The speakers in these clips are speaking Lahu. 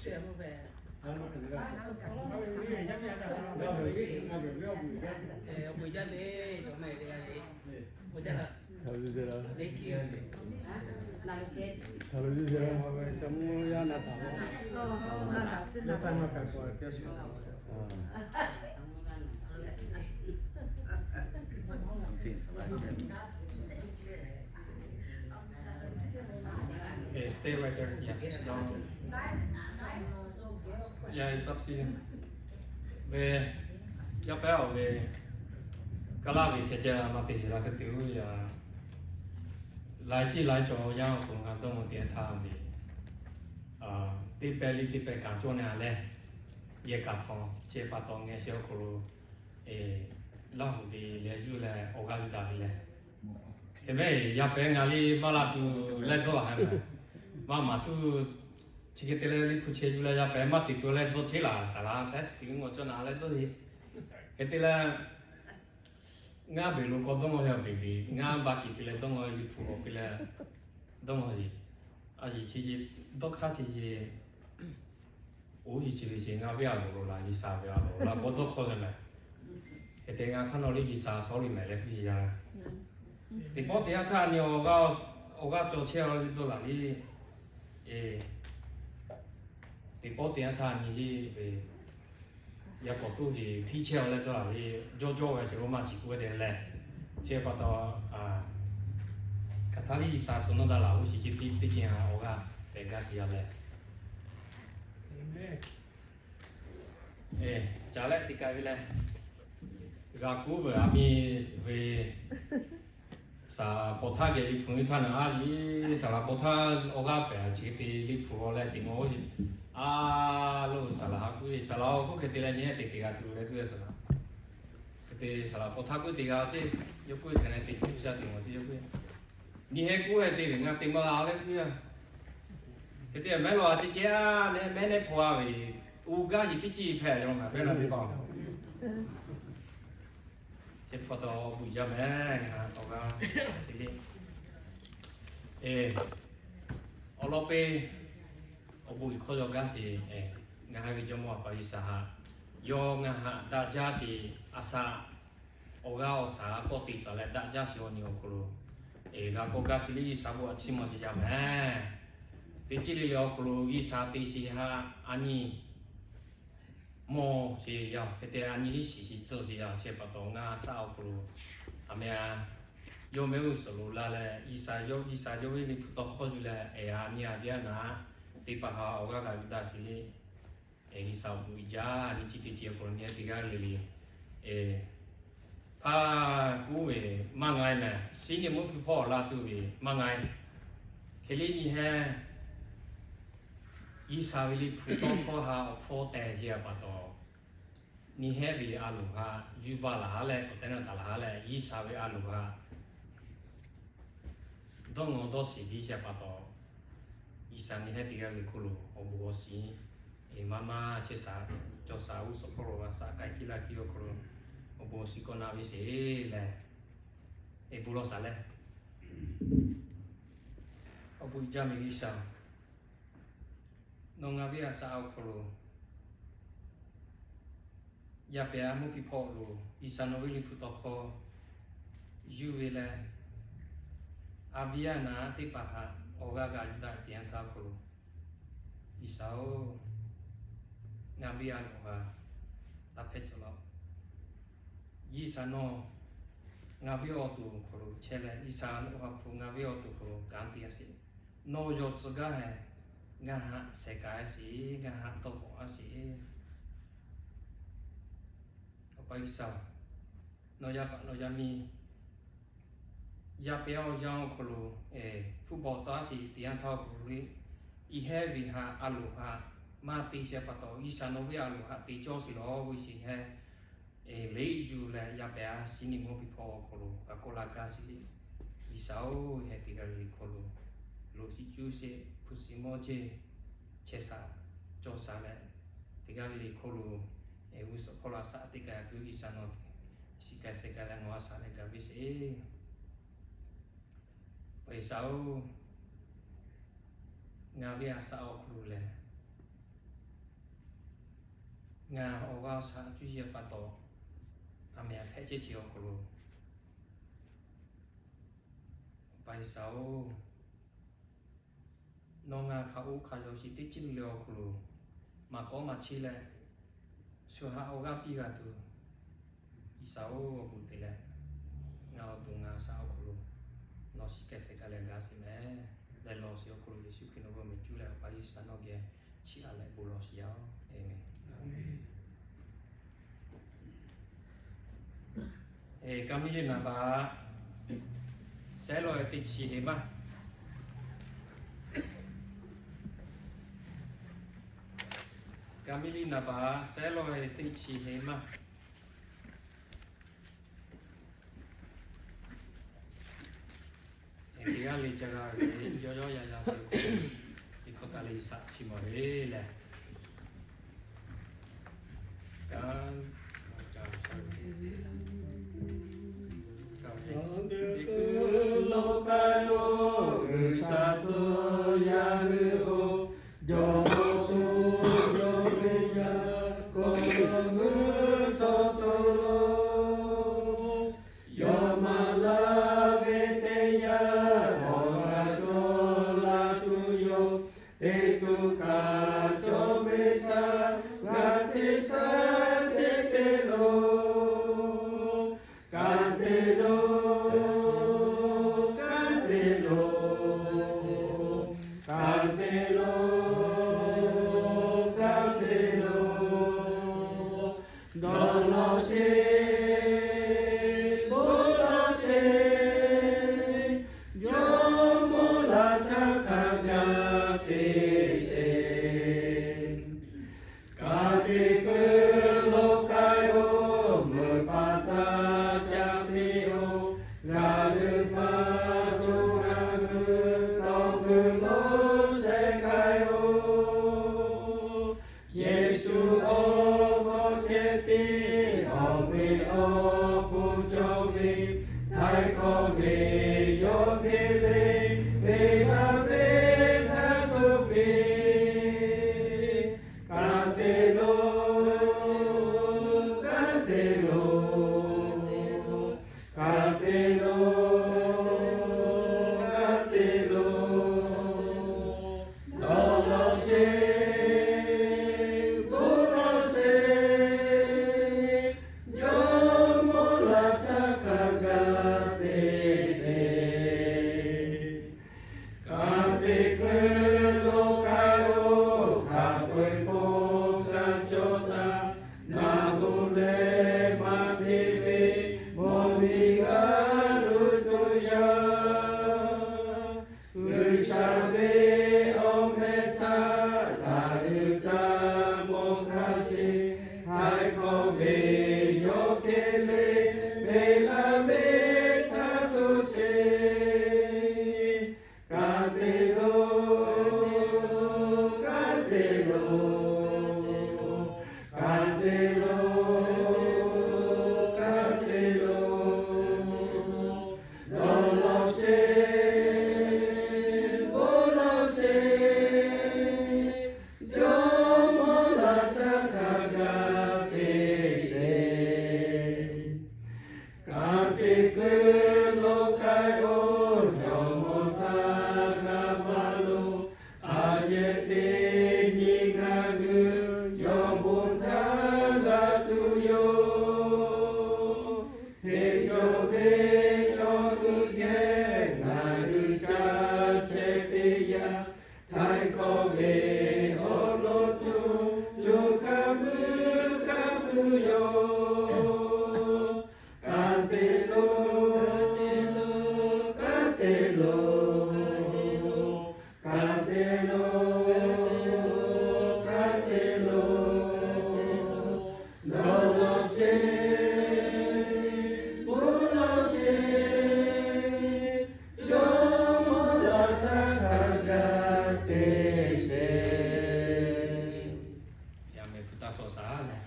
Ve, awˬ bon jaˇ ve, awˬ bon jaˇ ve, awˬ bon jaˇ la. Okay, stay right there. Yeah, sit down. Yeah, it's up to you. Ve, yaˇ pehˉ awˬ ve, Kaˇ laˇ ve hkeh ceh maˇ te la hk'e te-o yaˇ, laiˉ ciˉ laiˉ cawˬ yaˇ awˬ hk'aw lo ngaˬ dawˇ nawˬ te htaˇ ve, teˇ pehˇ liˇ teˇ pehˇ kaꞈ cawˇ na leh, yehˬ kaꞈ hk'aw chehˇ pa taw ngeh sheh awˬ hk'aw lo Laˇ huˍ ve leh yuˬ leh awˬ g'aˇ yuˬ daꞈ ve leh, hk'e mehˉ yaˇ pehˉ ngaˬ liˇ maˇ la tuˬ leh dawˇ la hk'e mehˉ, maˇ maˍ tuˬ chi hk'e te leh liˇ hpu chehˇ yuˬ leh yaˇ pehˉ maˇ te tuˬ leh dawˇ chehˇ laˬ saˍ laˍ tehꞈ tuˬ ngaˬ cawˇ na leh dawˇ heˆ. Hk'e te leh, ngaˇ beˬ lo k'awꞈ dawˇ law ve, ngaˇ ba kiˬ te leh dawˇ law, liˇ hpu awˬ piˇ leh dawˇ law ve, a yeˬ chi yeˬ dawˇ hk'aˇ chi yeˬ oˇ yeˬ chi ve ce ngaˇ viˉ a loˍ lo laˬ, G'uiˬsha ve a loˍ laˬ k'awꞈ dawˇ hk'aw ve mehˉ. Hk'e te ngaˬ hk'aˇ nawˬ liˇ G'uiˬsha sawˉ liˇ mehˍ leh hpu yeˬ yaˇ. Teˇ pawˆ teˇ yanˇ htaˇ nyi awˬ g'aˇ, awˬ g'aˇ cawˬ chehˇ a leh dawˇ laˬ liˇ. Teˇ pawˆ teˇ yanˇ htaˇ nyi liˇ ve, yaˇ k'awꞈ toˇ ve htiˇ chehˇ a leh dawˇ laˬ liˇ, jawˇ jawˇ ve sheˍ lo maˇ ciˍ k'oˆ ve te leh, chehˇ pa taw, hk'aˬ htaˇ liˇ G'uiˬsha tcuh nawˇ daꞈ laˬ oˇ chi chi teˇ teˇ ceuˬ awˬ g'aˇ pehꞈ gaˇ sheˍ yaˇ leh, ca leh teˇ kaꞈ ve leh, g'a kuˉ ve a miˇ ve saˍ laˍ paw htaˇ geh liˇ hpu ve htaˇ na a yeˬ, saˍ laˍ paw htaˇ awˬ g'aˇ pehꞈ a chi te liˇ hpu a leh teꞈ maw oˇ yeˬ a lo saˍ laˍ ha kuˉ ve, saˍ laˍ awˬ hk'oˆ hk'e te leh nyi heˆ teꞈ teꞈ g'a tuˬ leh kuˉ ve saˍ laˍ. Hk'e te saˍ laˍ paw htaˇ kuˉ teꞈ g'a ceˇ, yawˇ kuˉ ve hk'e leh teꞈ tuˬ shaˇ teꞈ maw teˇ yawˇ kuˉ ve, nyi heˆ kuˉ ve te ve ngaˬ teꞈ maˇ g'a leh kuˉ ve. Hk'e te mehˉ law a ceh ceh a nehˉ mehˉ nehˉ hpaw a ve, uˇ gaˇ yeˬ teˇ ciˇ hpehꞈ yaw ngaˬ pehˉ la teˇ hpaˍ chi pa taw awˬ bon jaˇ mehˉ ngaˬ awˬ g'aˇ chi le. Awˬ lawn pe awˬ bon hk'aw yaw gaˇ sheˍ. Ngaˬ hui ve Jawˇmawˇ Awˬ pa G'uiˬsha haꞈ, yawˇ ngaˬ haꞈ daꞈ jaˇ sheˍ. A shaꞈ awˬ g'aˇ awˬ shaˍ k'awꞈ te tcuh leh daꞈ jaˇ sheˍ awˬ nyi awˬ hk'aw lo, g'a k'awꞈ gaˇ sheˍ liˇ G'uiˬsha bon a chiˇ mvuh sheˍ yaˇ mehˉ. Teˇ ceuˬ le le awˬ hk'aw lo G'uiˬsha te sheˍ haꞈ a nyi mawˬ sheˍ yaˇ, hk'e te a nyi liˇ shiˍ shiˍ tcuh sheˍ yaˇ chehˇ pa taw ngaˬ a shaꞈ awˬ hk'aw lo, a meh a, yawˇ mehˆ g'uˇ suhˍ lo la leh G'uiˬsha yawˇ, G'uiˬsha yawˇ ve liˇ hpu tawˇ hkawˇ yuˬ leh a nyi a viˉ a naˍ teˇ hpaˍ haꞈ awˬ g'aˇ g'a yuˬ daꞈ sheˍ le. G'uiˬsha awˬ bon uiˍ jaˇ nyi chi teˇ ceuˬ awˬ hk'aw lo nyi teˇ g'aˇ le le hpaˇ kuˉ ve maˇ nga e mehˬ, shiˉ nyi mvuhˇ hpu hpawˇ la tuˬ ve maˇ nga e. Hk'e le nyi heˆ, G'uiˬsha ve liˇ hpu tawˇ hkawˇ haꞈ awˬ hpawˇ teh sheˍ a pa taw, nyi heˆ ve a loˍ haꞈ yuˬ baˬ laˬ haˉ leh k'awꞈ te na taˍ laˬ haˉ leh G'uiˬsha ve a loˍ haꞈ dawˇ ngaw dawˇ shiˍ piˇ sheˍ pa taw, G'uiˬsha nyi heˆ teˇ g'aˇ ve hk'aw lo awˬ bon awˬ shiˍ maˇ maˇ chehˇ shaˍ, cawˬ shaˍ g'uˇ suhˍ hpawˇ lo g'a shaꞈ k'ai kiˇ laˇ kiˇ awˬ hk'aw lo awˬ bon awˬ shiˍ k'awꞈ na ve sheˍ leh, bon lawˬ shaˍ leh, awˬ bon uiˍ jaˇ ve G'uiˬsha, nawˬ ngaˬ ve a shaꞈ awˬ hk'aw lo yaˇ pehˉ a mvuhˇ hpu hpawˇ lo G'uiˬsha nawˬ ve liˇ hpu tawˇ hkawˇ yuˬ ve leh, a viˉ a naˍ teˇ hpaˍ haꞈ awˬ g'aˇ g'a yuˬ daꞈ teˇ yanˇ htaˇ awˬ hk'aw lo, G'uiˬsha-oˬ, ngaˬ ve a loˍ haꞈ taˇ hpehˇ tcuh laˇ-oˆ. G'uiˬsha nawˬ ngaˬ ve awˬ to awˬ hk'aw lo chehˇ leh, G'uiˬsha nawˬ haꞈ hpu ngaˬ ve awˬ to awˬ hk'aw lo kanˉ te a sheˍ. Nawˬ yawˬ tcuh gaˇ hehꞈ, ngaˬ haꞈ sheh ka a sheˍ, ngaˬ haꞈ tawˇ k'awꞈ a sheˍ. Awˬ pa G'uiˬsha, nawˬ yaˇ paˍ nawˬ yaˇ miˇ yaˇ pehˉ awˬ yanˇ awˬ hk'aw lo hpu bawˬ taˍ sheˍ teˇ yanˇ htaˇ awˬ hk'aw lo le, i heˆ ve haꞈ a loˍ haꞈ maˇ te sheˍ pa taw, G'uiˬsha nawˬ ve a loˍ haꞈ te cawˇ sheˍ lawˬ ve sheˍ heˆ. Leꞈ yuˬ leh yaˇ pehˉ a shiˉ nyi mvuhˇ hpu hpawˇ awˬ hk'aw lo g'a k'oˆ laˇ gaˇ sheˍ. G'uiˬsha-oˬ, heˆ teˇ g'aˇ le le hk'aw lo loꞈ shiˍ cuˇ sheˍ, hpu shiˍ mawˇ ceˇ, chehˇ shaˍ cawˬ shaˍ leh, teˇ g'aˇ le le hk'aw lo g'uˇ suhˍ hpawˇ lo a shaꞈ teˇ kaꞈ tuˬ G'uiˬsha nawˬ shiˍ ka sheh ka leh ngaˬ a shaꞈ leh gaˬ ve sheˍ. Awˬ pa G'uiˬsha-oˬ, ngaˬ ve a shaꞈ awˬ hk'aw lo lehˬ, Ngaˬ awˬ g'aˇ shaꞈ cuˇ yiˍ pa taw, aˬ mehˍ hpehꞈ chehˇ chi awˬ hk'aw lo, Awˬ pa G'uiˬsha-oˬ, nawˬ ngaˬ hk'aˬ oˇ hk'aˬ yaw shiˍ teˇ ceuˬ le awˬ hk'aw lo maˍ k'awˉ maˍ cheˇ leh, shu haꞈ awˬ g'aˇ piˇ g'a tuˬ, G'uiˬsha-oˬ, awˬ bon te leh, ngaˬ awˬ to ngaˬ shaꞈ awˬ hk'aw lo nawˬ shiˍ keh shehˍ hk'a leh gaˬ sheˍ meh. Leh lawˬ shiˍ awˬ hk'aw lo Yeˍsuˆ Hkriꞈ nawˬ g'awˇ meh cuˇ leh Awˬ pa G'uiˬsha nawˬ geh chiˇ aꞈ leh bon lawˬ shiˍ yaˇ-oˬ. Aˍmenˍ. Ka miˇ liˇ naˍ baꞈ, sehˉ lawˬ-e teˇ chi heˍ maˇ. Ka miˇ liˇ naˍ baꞈ, sehˉ lawˬ-e teˇ chi heˍ maˇ. Teˇ g'aˇ le ca g'a ve yawˇ yawˇ yaˇ yaˇ chi hk'aˬ kaˬ le shaꞈ chi maˬ ve lehˬ, ka, ka, ka, lo ka lo, G'uiˬsha tcuh yaˇ hui-oˬ, jawˇmawˇ tuˬ yawˇ ve yaˇ k'awꞈ g'uiˇ htawˇ to lo. Yawˇ maˍ laˇ ve teˇ yanˇ, awˬ g'aˇ cawˬ la tuˬ yoˬ. Teˇ tuˬ kaꞈ cawˬ ve htaˇ, ngaˬ hteˇ shaˉ hteˇ te lo. Ka te lo, ka te lo, ka te lo, ka te lo. Dawˇ lawˬ sheˍ, bon lawˬ sheˍ, Jawˇmawˇ laˬ htaˇ hk'a gaˬ te sheˍ. Ka tiꞈ keu lo k'ai-oˬ, meuꞈ pa htaˇ ca piˇ-oˬ, ngaˬ hui pa co ha hui tawˇ peuˬ lo sheh k'ai-oˬ. Yeˍsuˆ awˬ hk'aw ceh tiˉ awˬ ve awˬ pon cawˬ ve, htaiˍ hkawˇ ve yawˇ hk'e le, ve laˇ ve htaˇ htoꞈ piˇ. Ka te lo, ka te lo, ka te lo, ka te lo. Dawˇ lawˬ sheˍ, bon lawˬ sheˍ, Jawˇmawˇ laˬ htaˇ hk'a gaˬ te sheˍ. Ka tiꞈ keu lo k'ai-oˬ, hk'a peu-eˬ hk'oˆ kaꞈ cawˬ taˍ, naˬ hoꞈ leh maˇ hteˇ ve mawˬ miˬ g'a luˬ tuˬ yaˇ. G'uiˬsha ve awˬ meh htaˇ, taˍ uiˍ taˍ mawˬ hk'a sheˍ, htaiˍ hkawˇ ve yawˇ hk'e le, ve laˇ ve htaˇ htoꞈ sheˍ. Ka te lo, ka te lo, ka te lo, ka te lo. Dawˇ lawˬ sheˍ, bon lawˬ sheˍ, Jawˇmawˇ laˬ htaˇ hk'a gaˬ te sheˍ. Ka tiꞈ keu lo k'ai-oˬ, Jawˇmawˇ htaˇ g'a maˇ lo, a yehˬ teˇ nyi ngaˬ hui yawˇ bon htaˇ g'a tuˬ yoˬ. Hteˇ cawˬ ve chaw hui geh ngaˬ hui ca chehˇ teˇ yanˇ, htaiˍ hkawˇ ve awˬ lawn co co hk'a muiˬ hk'a tuˬ yoˬ. Ka te lo, ka te lo, ka te lo, ka te lo. Dawˇ lawˬ sheˍ, bon lawˬ sheˍ, Jawˇmawˇ laˬ htaˇ hk'a gaˬ te sheˍ. Yaˇ meh hpu taˇ shawˍ shaˍ leh.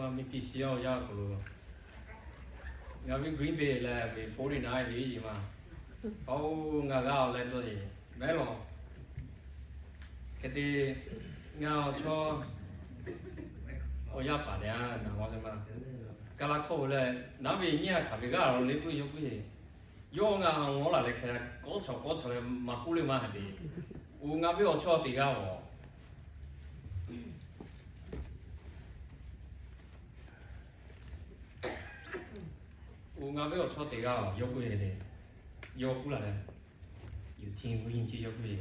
Mvuhˇ tiˉ shiˍ awˬ yanˇ k'o lo, ngaˬ ve Green Bay leh ve forty-nine ve iˉ yeˬ ma, aˬ, ngaˬ g'a awˬ leh dawˇ yeˬ mehˉ lawˬ. Hk'e te ngaˬ awˬ chawˇ awˬ yaˇ paˍ lehˬ, naˬ ma te ma, kaˇ laˇ hkawˇ ve leh, naˉ ve nyiˇ a hkanˍ ve g'aˇ lo le puiˉ yawˇ puiˉ yeˬ. Yawˇ ngaˬ awˬ laˬ leh hk'e k'awˇ chawˬ k'awˇ chawˬ leh maˍ k'oˆ le maˇ heˆ le. Oˬ, ngaˬ ve awˬ chawˇ teˇ g'aˇ awˬ Oˬ, ngaˬ ve awˬ chawˇ teˇ g'aˇ awˬ yawˇ k'oˆ ve le. Yawˇ k'oˆ laˇ leh, yuˬ htiˇ mvuhˇ nyi chi yawˇ k'oˆ ve.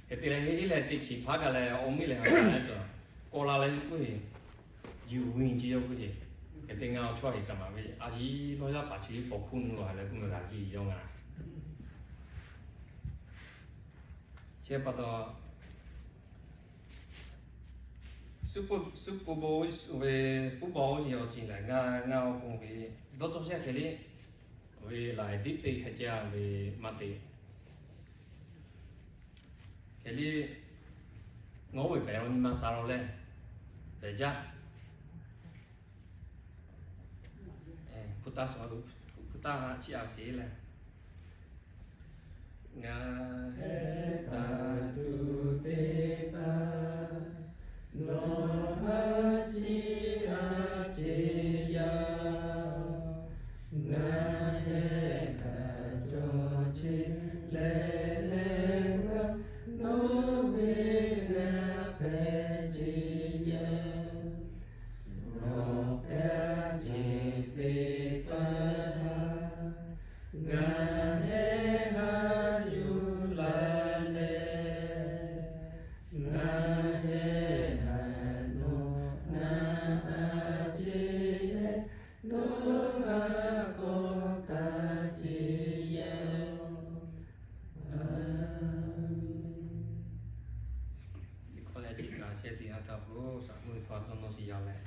Hk'e te leh heˆ leh teˇ hkiˬ hpaˉ kaꞈ leh awˬ miˇ lehˬ ha leh taꞈ k'awꞈ la leh k'oˆ ve, yuˬ mvuhˇ nyi chi yawˇ k'oˆ ve. Hk'e te ngaˬ awˬ chawˇ heˆ kaꞈ maˍ ve, a yiˉ nawˇ yaˇ paˍ chi liˇ paw hkuˇ nu lo ha leh k'oˆ ve g'a jiˇ yawˇ ngaˬ. Chi pa taw, Super Bowl ve football oˇ shiˍ awˬ ceuˬ lehˬ, ngaˬ ngaˬ awˬ pon ve dawˇ cawˇ shehˆ hk'e le, ve laiˍ diˇ te hk'e ca ve maˇ te. Hk'e le, ngaˬ oˇ ve pehˬ lo nyi ma sha lo leh, pehˬ jaˇ. Hpu taˇ suh, hpu taˇ chiˇ a sheˍ leh, ngaˬ heh taˍ tuˬ teˇ hpaˍ nawˬ ha chiˇ a ceˬ yaˇ. Ngaˬ heh taˍ cawˬ ceˬ leh leh g'a, nawˬ ve ngaˬ hpehꞈ ceˬ yaˇ. Nawˬ hpehꞈ ceˬ teˇ hpaˍ htaꞈ ngaˬ heh haꞈ yuˬ la leh, ngaˬ heh haꞈ nawˬ na a ceˬ leh, nawˬ g'a kawꞈ taˍ ceˬ yaˇ. Liꞈ hkawˇ leh chi kaꞈ sheh tiꞈ ha htaˇ hpu shaˍ mvuhˇ ve htaw dawˇ nawˇ shiˍ yaˇ leh,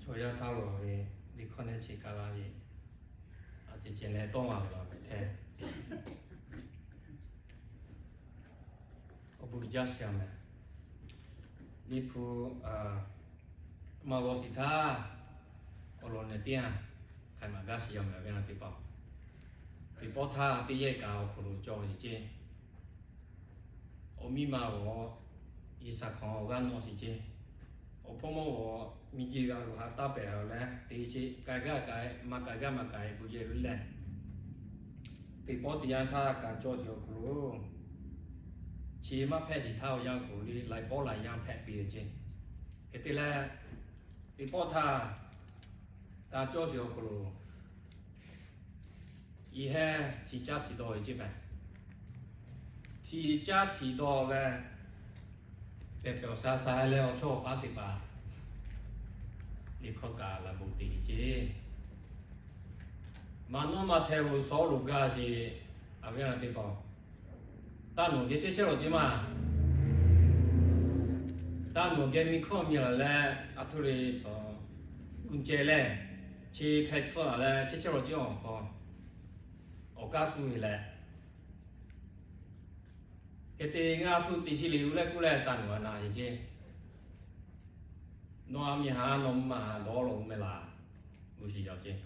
chaw yaˇ htaˇ lo ve liꞈ hkawˇ leh chi kaꞈ la ve, a ceh ceh leh tawˇ la ve la ve hteˇ. Awˬ bon jaˇ shiˍ a mehˍ. Liꞈ hpu maˇ g'awˇ shiˍ htaˇ, awˬ lawn nehˬ teˇ yanˇ hk'aˬ maˬ gaˇ shiˍ yaˇ mehˍ ve na teˇ hpaˍ. Teˇ pawˆ htaˇ teˇ yehˇ kaꞈ awˬ hk'aw lo cawˬ shiˍ ceˇ. Awˬ miˇ ma g'awˬ, Yeˍsaˍ hk'awꞈ awˬ g'aˇ nawˇ shiˍ ceˇ. Awˬ hpawˇ mawˇ g'awˬ, miˬguiˬ g'a g'awˬ ha taˇ pehˍ leh teˇ shiˍ k'ai gaˇ k'ai, maˇ k'ai gaˇ maˇ k'ai, bon yehˬ ve lehˬ, teˇ pawˆ teˇ yanˇ htaˇ kaꞈ cawˬ shiˍ awˬ hk'aw lo, chi maˇ hpehꞈ shiˍ htaˇ awˬ yanˇ awˬ hk'aw lo le laiˬ pawˆ laiˬ yanˇ hpehꞈ piˇ ve ceˇ. Hk'e te leh, teˇ pawˆ htaˇ kaꞈ cawˬ shiˍ awˬ hk'aw lo, yehˇ heh htiꞈ caˇ htiꞈ dawˬ ve ceˇ mehˍ. Htiꞈ caˇ htiꞈ dawˬ leh, pehˬ pehˬ awˬ sha sha leh awˬ chawˇ awˬ paˉ teˇ hpaˍ liꞈ hkawˇ kaꞈ laˬ bon te ceˇ. Maˇ nawˉ maˇ hteh lo shawˉ lo gaˇ sheˍ. A ve na teˇ hpaˍ, taˇ nawˬ geh chehˇ chehˇ lawˬ ceˇ maˇ. Taˇ nawˬ geh miˬ hkawˇ miˬ laˬ leh, a htoꞈ le chaw kuˬ ceh leh, chi hpeh tsuhˇ laˬ leh chehˇ chehˇ lawˬ ceˇ awˬ hk'aw, awˬ kaˉ kuˬ e leh, hk'e te ngaˬ htoꞈ te chi le u leh k'oˆ leh taˇ nawˬ a na yeˬ ceˇ. Nawˬ a miˬ haꞈ nawˬ mvuhˇ maˬ haꞈ dawˇ lawˬ mehˍ laˬ, g'uˇ shiˍ yaw ceˇ.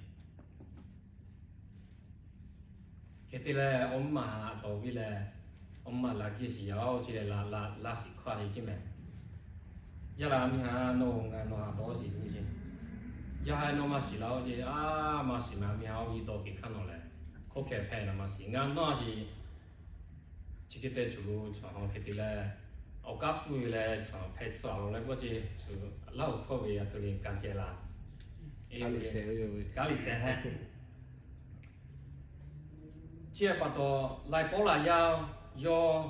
Hk'e te leh, awˬ mvuhˇ maˬ haꞈ tawˍ piˇ leh, awˬ mvuhˇ maˬ laˬ geh shiˍ yaˇ oˇ ce leh, laˬ shiˍ hkawˇ a yeˬ ceˇ mehˍ. Yaˇ laˬ miˬ haꞈ nawˬ ngaˬ nawˬ haꞈ dawˇ shiˍ ve ceˇ. Yaˇ haꞈ nawˬ maˇ shiˍ laˬ oˇ ce, a, maˇ shiˍ maˬ miˬ haꞈ oˇ ve dawˇ kehˬ hk'aˇ nawˬ lehˬ, hkawˇ hkeh hpehꞈ na maˇ shiˍ ngaˬ nawˉ a shiˍ. Chi hk'e te cawˬ lo chaw hk'e te leh, awˬ kaˉ kuˬ e leh chaw hpeh tsuhˇ laˬ leh k'oˆ ce, laˇ oˬ hkawˇ ve a htoꞈ le kaꞈ ceh laˬ. Kaˇ liꞈ sheh heh. Chi pa taw, laiˬ pawˆ laˬ yaˇ yawˇ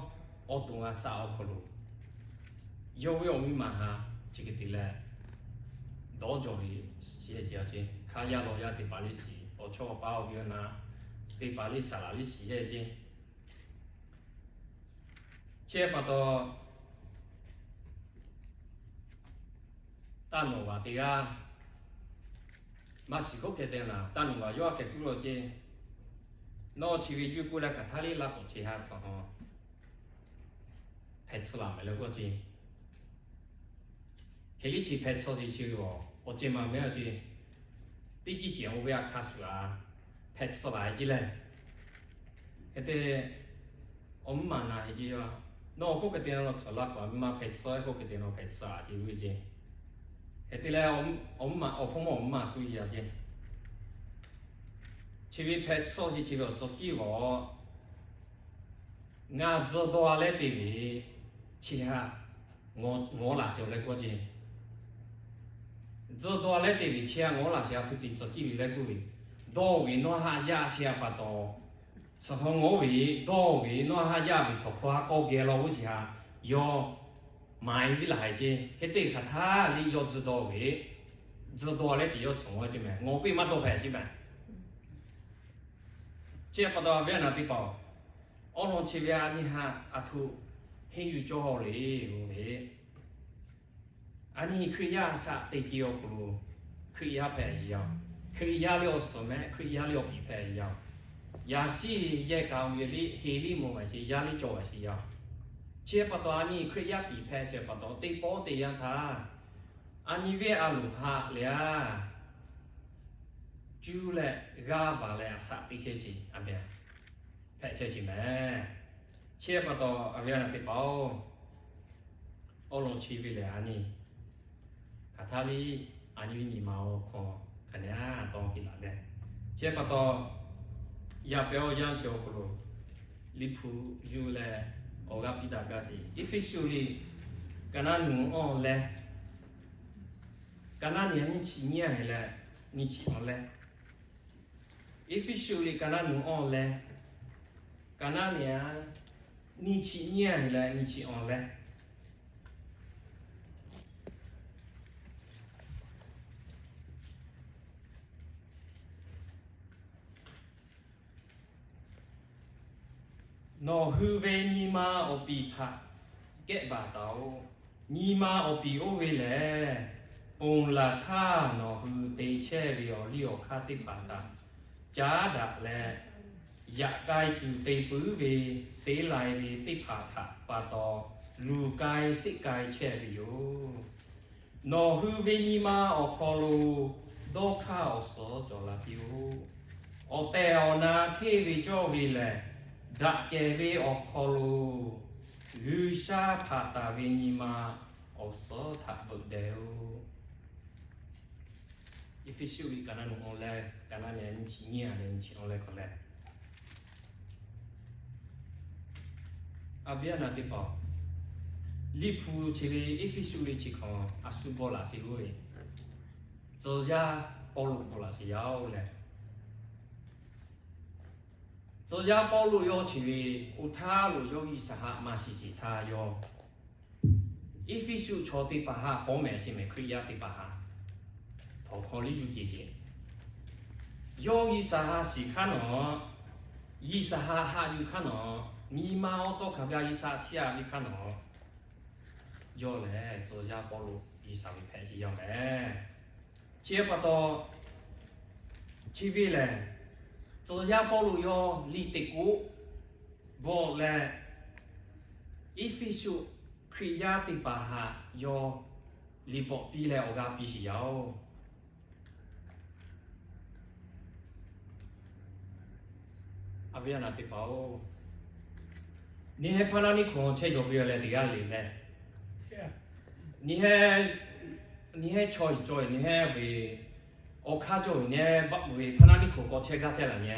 awˬ to g'a shaꞈ awˬ hk'aw lo, yawˇ ve awˬ miˇ ma haꞈ chi hk'e te leh, dawˇ jawˬ ve shiˍ ce ce, hk'aˇ yaˇ lawˬ yaˇ teˇ hpaˍ liˇ shiˍ, awˬ chawˇ awˬ paˉ awˬ viˉ awˬ na teˇ hpaˍ liˇ saˍ laꞈ liˇ shiˍ ce. Chi pa taw, taˇ nawˬ g'aꞈ teˇ g'aˇ maˇ shiˍ k'oˆ hpeh te naˍ, taˇ nawˬ g'aꞈ yawˇ a hkeh kuˉ lawˬ ce. Nawˬ chi ve juˇ k'oˆ leh hk'aˬ htaˇ liˇ laˇ k'awꞈ che ha tcuhˍ hawˬ hpeh tsuhˇ laˬ mehˍ leh k'oˆ ce. Heˍ liˇ chi hpeh tsuhˇ chi chi ve awˬ ceh maˬ mehˉ awˬ ceh, teˇ ciˇ cehˬ oˇ ve a hk'a shuˍ a hpeh tsuhˇ laˬ e ceˇ lehˬ. Hk'e te, awˬ mvuhˇ maˬ naˬ heˍ ceˇ a, nawˬ awˬ hk'oˆ hk'e te na nawˬ tsuhꞈ laˇ k'o, a miˇ ma hpeh tsuhˇ, hk'oˆ hk'e te nawˬ hpeh tsuhˇ a ce ve ceˇ. Hk'e te leh, awˬ hpawˇ mawˇ awˬ mvuhˇ maˬ k'oˆ ve a ceˇ, chi ve hpeh tsuhˇ chi chi ve awˬ tcuh kiˉ vaˬ, ngaˬ tzuhˇ dawˇ a leh te ve chi htaꞈ ngawˬ laˬ sheˍ leh k'oˆ ceˇ. Tzuhˇ dawˇ a leh te ve chi htaꞈ ngawˬ laˬ sheˍ a hpu te tcuh kiˉ ve leh k'oˆ ve, dawˇ ve nawˬ haꞈ yaˇ sheˍ a pa taw, tsuhꞈ hawˉ ngawˉ ve, dawˇ ve nawˬ haꞈ yaˇ ve htawnˍ hkawˇ ha k'awˇ geh law g'uˇ chi htaꞈ yawˇ maˍ e viˉ laˬ haiˬ ceˇ. Hk'e te hk'aˬ htaˇ liˇ yawˇ tzuhˇ dawˇ ve, tzuhˇ dawˇ a leh te yawˇ tsuhꞈ ngawˉ ceˇ mehˍ, ngawˬ peˇ maˇ dawˇ hpehꞈ ceˇ mehˍ. Chi pa taw a viˉ a naˬ teˇ hpaˍ-oˬ, awˬ lawn chi ve a nyi haꞈ a htoꞈ henˇ yuˬ cawˇ le, oˬ ve, a nyi Hkriꞈ yaˇ a shaꞈ teꞈ ke awˬ hk'aw lo Hkriꞈ yaˇ hpehꞈ yaˇ-oˬ. Hkriꞈ yaˇ liˇ awˬ suhˍ mehˍ, Hkriꞈ yaˇ liˇ awˬ piˍ hpehꞈ yaˇ-oˬ. Yaꞈ shiˉ yehˬ kaꞈ awˬ yehˬ liˇ heˍ liˇ mawˬ ve sheˍ, yaˇ liˇ cawˬ ve sheˍ yaˇ-oˬ. Chi pa taw a nyi Hkriꞈ yaˇ piˍ hpehꞈ sheˍ pa taw, teˇ pawˆ teˇ yanˇ htaˇ a nyi venˇ a loˍ haꞈ lehˬ a cuˇ leh g'aˇ vaˬ leh a shaꞈ teꞈ chehˇ sheˍ, a mehˍ, hpehꞈ chehˇ sheˍ mehˍ. Chi pa taw a viˉ a naˬ teˇ hpaˍ-oˬ, awˬ lawn chi ve lehˬ a nyi hk'aˬ htaˇ liˇ a nyi ve nyi ma awˬ hk'aw hk'aˬ nehˬ a tawˇ piˇ laˬ mehˍ. Chi pa taw yaˇ pehˍ awˬ yanˇ chi awˬ hk'aw lo Liꞈ hpu yuˬ leh awˬ g'aˇ piˇ daꞈ gaˇ sheˍ. Eˇfeˇsuꞈ liꞈ ka naˉ nuˬ awˬ leh, ka naˉ nehˬ nyiˇ chi nyiˇ a heˍ leh nyiˇ chi awˬ leh, Eˇfeˇsuꞈ liꞈ ka naˉ nuˬ awˬ leh, ka naˉ nehˬ nyiˇ chi nyiˇ a heˍ leh nyiˇ chi awˬ leh, nawˬ hui ve nyi ma awˬ piˍ htaꞈ kehˆ baˬ taˍ-oꞈ. Nyi ma awˬ piˍ oˇ ve lehˬ, ponˬ laˬ htaˇ nawˬ hui te chehˇ ve awˬ liˇ awˬ hk'aˇ teˇ hpaˍ htaꞈ caˉ daꞈ leh, yaꞈ k'ai tuˬ te puiˉ ve, seˉ lai ve teˇ hpaˍ htaꞈ pa taw luˬ k'ai seˆ k'ai chehˇ ve yoˬ. Nawˬ hui ve nyi ma awˬ hk'aw lo dawˇ hk'aˇ awˬ suhˍ cawˬ la piˇ-oˆ. Awˬ tehˬ awˬ na hteˇ ve cawˇ ve lehˬ, daꞈ kehˬ ve awˬ hk'aw lo G'uiˬsha hpanˍ taˍ ve nyi ma awˬ suhˍ htaꞈ veuꞈ deh-oˆ. Eˇfeˇsuꞈ liꞈ ka naˉ nuˬ awˬ leh, ka naˉ nehˬ nyiˇ chi nyiˇ a leh nyiˇ chi awˬ leh hk'aw leh, a viˉ a naˬ teˇ hpaˍ-oˬ, Liꞈ hpu chi ve Eˇfeˇsuꞈ liꞈ chi hk'awꞈ a shu bawˆ laꞈ sheˍ loˬ ve, tcuh yaˇ Pawˇluꞈ bawˆ laꞈ sheˍ yaˇ-oˬ leh, tcuh yaˇ Pawˇluꞈ yawˇ chi ve oˇ htaˇ loꞈ yawˇ G'uiˬsha haꞈ maˇ shiˍ sheˍ htaˇ yawˇ Eˇfeˇsuꞈ chaw teˇ hpaˍ haꞈ fawˉ mehˍ sheˍ mehˍ, Hkriꞈ yaˇ teˇ hpaˍ haꞈ htawnˍ hk'aw liˇ yuˬ kehˬ sheˍ. Yawˇ G'uiˬsha haꞈ shiˍ hk'aˇ nawˬ, G'uiˬsha haꞈ haꞈ yuˬ hk'aˇ nawˬ, nyi ma awˬ tawˇ hk'a gaˇ G'uiˬsha chiˇ aꞈ ve hk'aˇ nawˬ, yawˇ lehˬ tcuh yaˇ Pawˇluꞈ G'uiˬsha ve hpehꞈ sheˍ yaˇ mehˍ. Chi pa taw, chi ve lehˬ, tcuh yaˇ Pawˇluꞈ yawˇ liꞈ teꞈ k'oˆ bawˆ leh, Eˇfeˇsuꞈ Hkriꞈ yaˇ teˇ hpaˍ haꞈ yawˇ liꞈ bawˆ piˇ leh awˬ g'aˇ piˇ sheˍ yaˇ-oˬ. A viˉ a naˬ teˇ hpaˍ-oˬ, nyi heh hpaˇ naˉ niˇ hkawꞈ chehˇ jawˬ piˇ leh teˇ g'aˇ le leh, nyi heh, nyi heh chaw cawˬ ve, nyi heh ve awˬ hk'aˇ cawˬ ve, nyi heh baˆ ve hpaˇ naˉ niˇ hkawꞈ k'awꞈ chehˇ gaˇ chehˇ laˬ nyi.